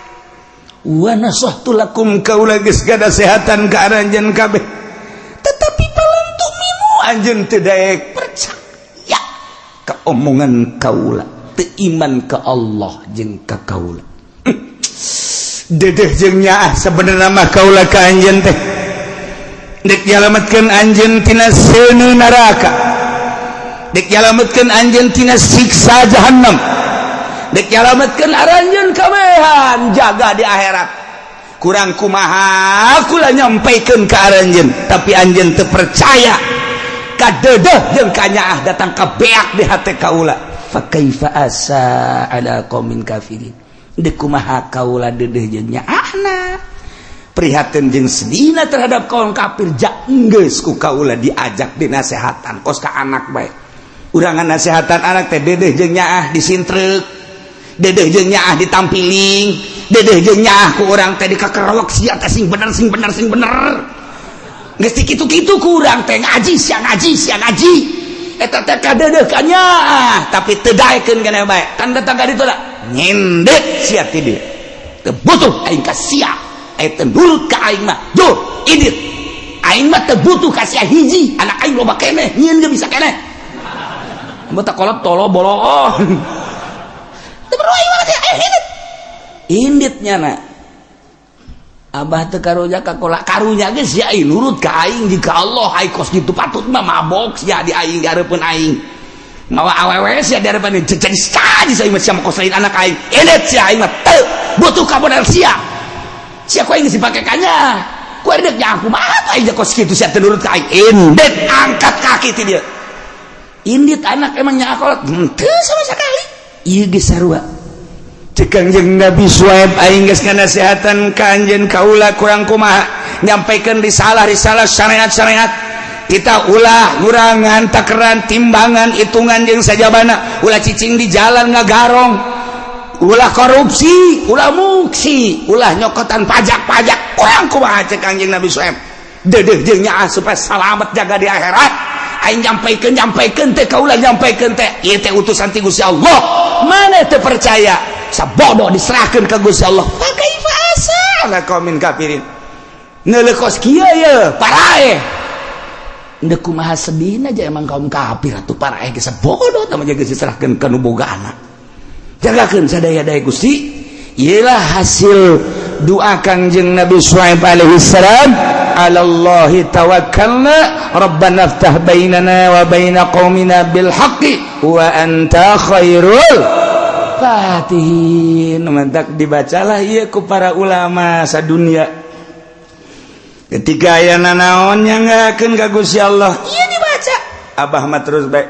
wa nasahtu lakum, kaula geus ngadasehatan ka aranjeun kabeh, tetapi falam tu'minu, anjeun teu daek percaya ka omongan kaula, teu iman ka Allah jeung ka kaula. Dedeh jeung nyaah sebenarnya mah kaula ka anjeun teh dek nyalametkeun anjeun tina seuneu neraka, dek nyalametkeun anjeun tina siksa jahannam, dek nyalametkeun aranjeun kabehan jaga di akhirat. Kurang kumaha kula nyampaikeun ka aranjeun, tapi anjeun teu percaya, kadedeh jeung kanyaah datang ka beak di hate kaula. Fa kaifa asa ala qaumin kafirin. Deuk kumaha kaula deudeuh jeung nyaahna, prihatin jeung sedihna terhadap kaum kafir. Jak geus ku kaula diajak dinasehatan kos ka anak bae. Urang nasehatan anak teh deudeuh jeung nyaah disintreuk, deudeuh jeung nyaah ditampiling, deudeuh jeung nyaah ku urang teh dikakerowok, "Sia teh sing bener, sing bener, sing bener." Geus kitu-kitu ku urang teh, "Ngaji sia, ngaji sia, ngaji." Eta teh kadeudeuh ka nyaah, tapi teu daekeun keneh bae kan. Datang ka ditu da nyindet sia ti dieu, teu butuh aing ka sia, aing teu nurut ka aing mah. Duh, indit aing mah teu butuh ka sia hiji, anak aing loba keneh, nyieun ge bisa keneh. Mun tak kolot tolo bolo, teu perlu aing mah sia, indit indit nyana. Abah teu karunya ka kolak, karunya geus sia nurut ka aing jika Allah aing kos kitu patut mah mabok sia di aing, di hareupeun aing mawa awewe sia di hareupeun, jadi saji sia mah, sia mah kos lain anak aing. Indit sia, aing mah teu butuh ka modal sia. Sia ku aing geus dipake kanya ku aing, deuk aku mah aing kos kitu sia teu nurut ka aing. Indit, angkat kaki ti dieu, indit. Anak emang nya kolot henteu sama sekali, ieu geus sarua. Cek Kangjeng Nabi Suaib, aing geus nganasehatan ka anjeun kaula, kurang kumaha nyampaikan risalah risalah, syariat syariat kita, ulah ngurangan takeran, timbangan, hitungan jeung sajabana, ulah cicing di jalan ngagarong, ulah korupsi, ulah muksi, ulah nyokotan pajak-pajak. Kurang kumaha cek Kangjeng Nabi Suaib, deudeuh jeung nyaah supaya salamet jaga di akhirat. Aing nyampaikeun, nyampaikeun teh kaula, nyampaikeun teh ieu teh utusan ti Gusti Allah. Mana teu percaya, sabodo diserahkeun ka Gusti Allah. Fa kaifa asa ala qaumin kafirin. Neuleuh kos kieu ye paraeh. Ndek kumaha sedihna aja emang kaum kafir atuh, paraeh geus bodoh tah mah geus diserahkeun ka nu boga anak. Jagakeun sadaya-daya Gusti. Iyalah hasil doa Kangjeng Nabi Syuaib alaihi salam. Alallahi tawakkalna, rabbana ftah bainana wa baina qaumina bil haqqi wa anta khairul fatihin. Mantak dibacalah ieu ku para ulama sadunia ketika aya nanaon nyanggakeun ka Gusti Allah, ieu dibaca. Abah mah terus bae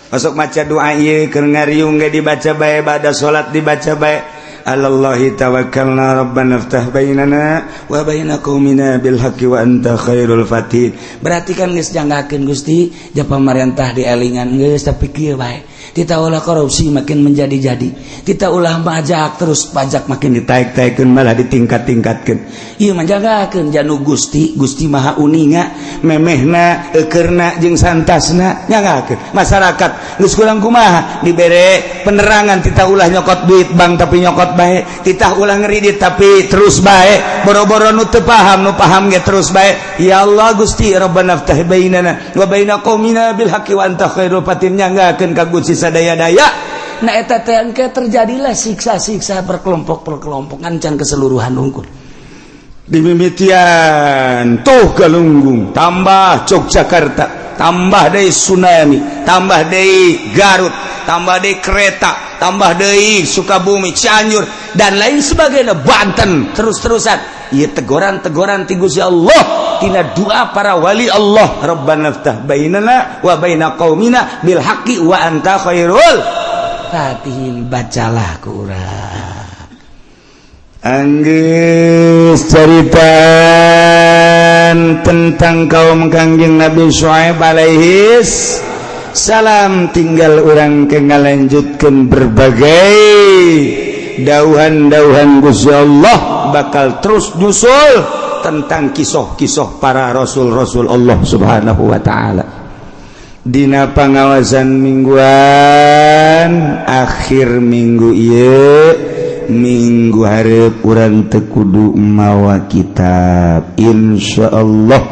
masuk maca doa ieu, keur ngariung ge dibaca bae, bada salat dibaca bae. Alallahi tawakkalna, rabbana ftah bainana wa baina qaumina bil haqqi wa anta khairul fatihin. Berarti kan geus janggakeun Gusti ja pamarentah dielingan geus, tapi kieu bae, kita ulah korupsi makin menjadi-jadi, kita ulah pajak terus, pajak makin ditaik-taikeun, malah ditingkat-tingkatkeun. Ieu manjagakeun janu Gusti. Gusti Maha uninga memehna, eukeurna jeung santasna. Nyanggakeun masyarakat geus kurang kumaha dibere penerangan, kita ulah nyokot duit bank tapi nyokot bae, kita ulah ngeridit tapi terus bae, boro-boro nu teu paham, nu paham ge terus bae. Ya Allah Gusti, rabbana ftah bainana wa baina qaumina bil haqqi wa anta khairul fatihin. Nyanggakeun ka Gusti sadaya-daya. Nah, eta teh engke terjadilah siksa-siksa berkelompok-berkelompok, ngancang keseluruhan unggul. Dimimitian tuh Galunggung, tambah Yogyakarta, tambah deui tsunami, tambah deui Garut, tambah deui kereta, tambah deui Sukabumi, Cianjur, dan lain sebagainya, Banten, terus-terusan. Ieu teguran-teguran ti Gusti Allah tina doa para wali Allah. Rabbana ftah bainana wa baina qaumina bil haqqi wa anta khairul fatihin. Bacalah ku urang. Anggeus ceritaan tentang kaum Kangjeng Nabi Syuaib alaihi salam, tinggal urang ke ngalanjutkeun berbagai dauhan-dauhan Gusti Allah bakal terus nyusul tentang kisah-kisah para rasul-rasul Allah Subhanahu wa taala. Dina pengawasan mingguan akhir minggu ieu, minggu hareup urang teu kudu mawa kitab. Insya Allah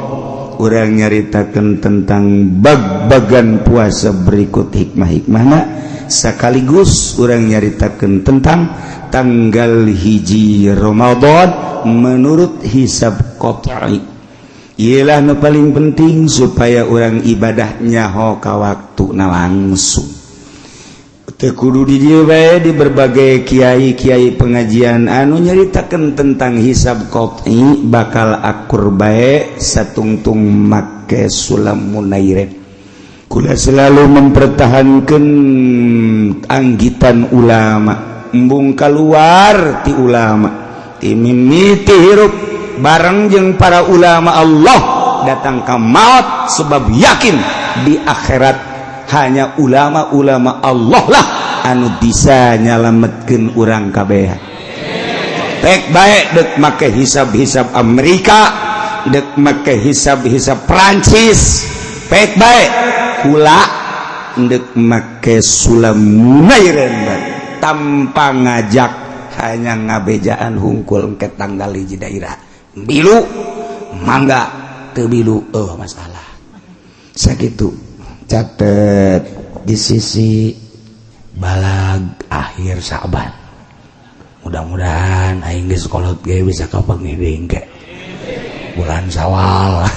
urang nyaritakan tentang bag-bagan puasa berikut hikmah-hikmahna, sekaligus urang nyaritakan tentang tanggal 1 Ramadan menurut hisab qot'i. Ialah nu paling penting supaya urang ibadahnya ho ka waktu na langsung. Teu kudu di dieu bae, di berbagai kiai-kiai pengajian anu nyaritakan tentang hisab qot'i bakal akur bae satungtung make sulam munairen. Kula selalu mempertahankan anggitan ulama. Embung keluar ti ulama, ti mimiti hirup bareng jeung para ulama Allah datang ke maut, sebab yakin di akhirat hanya ulama-ulama Allah lah anu bisa nyalametkeun urang kabeh. Pek baik dek make hisab-hisab Amerika, dek make hisab-hisab Prancis, pek baik kula dek make sulam munairen tanpa ngajak, hanya ngabejaan hungkul ke tanggal hiji daerah bilu mangga, teu bilu oh masalah. Sakitu catet di sisi balag akhir Sa'ban. Mudah-mudahan aing di sekolah ge bisa kapanggih deui engke bulan Sawal.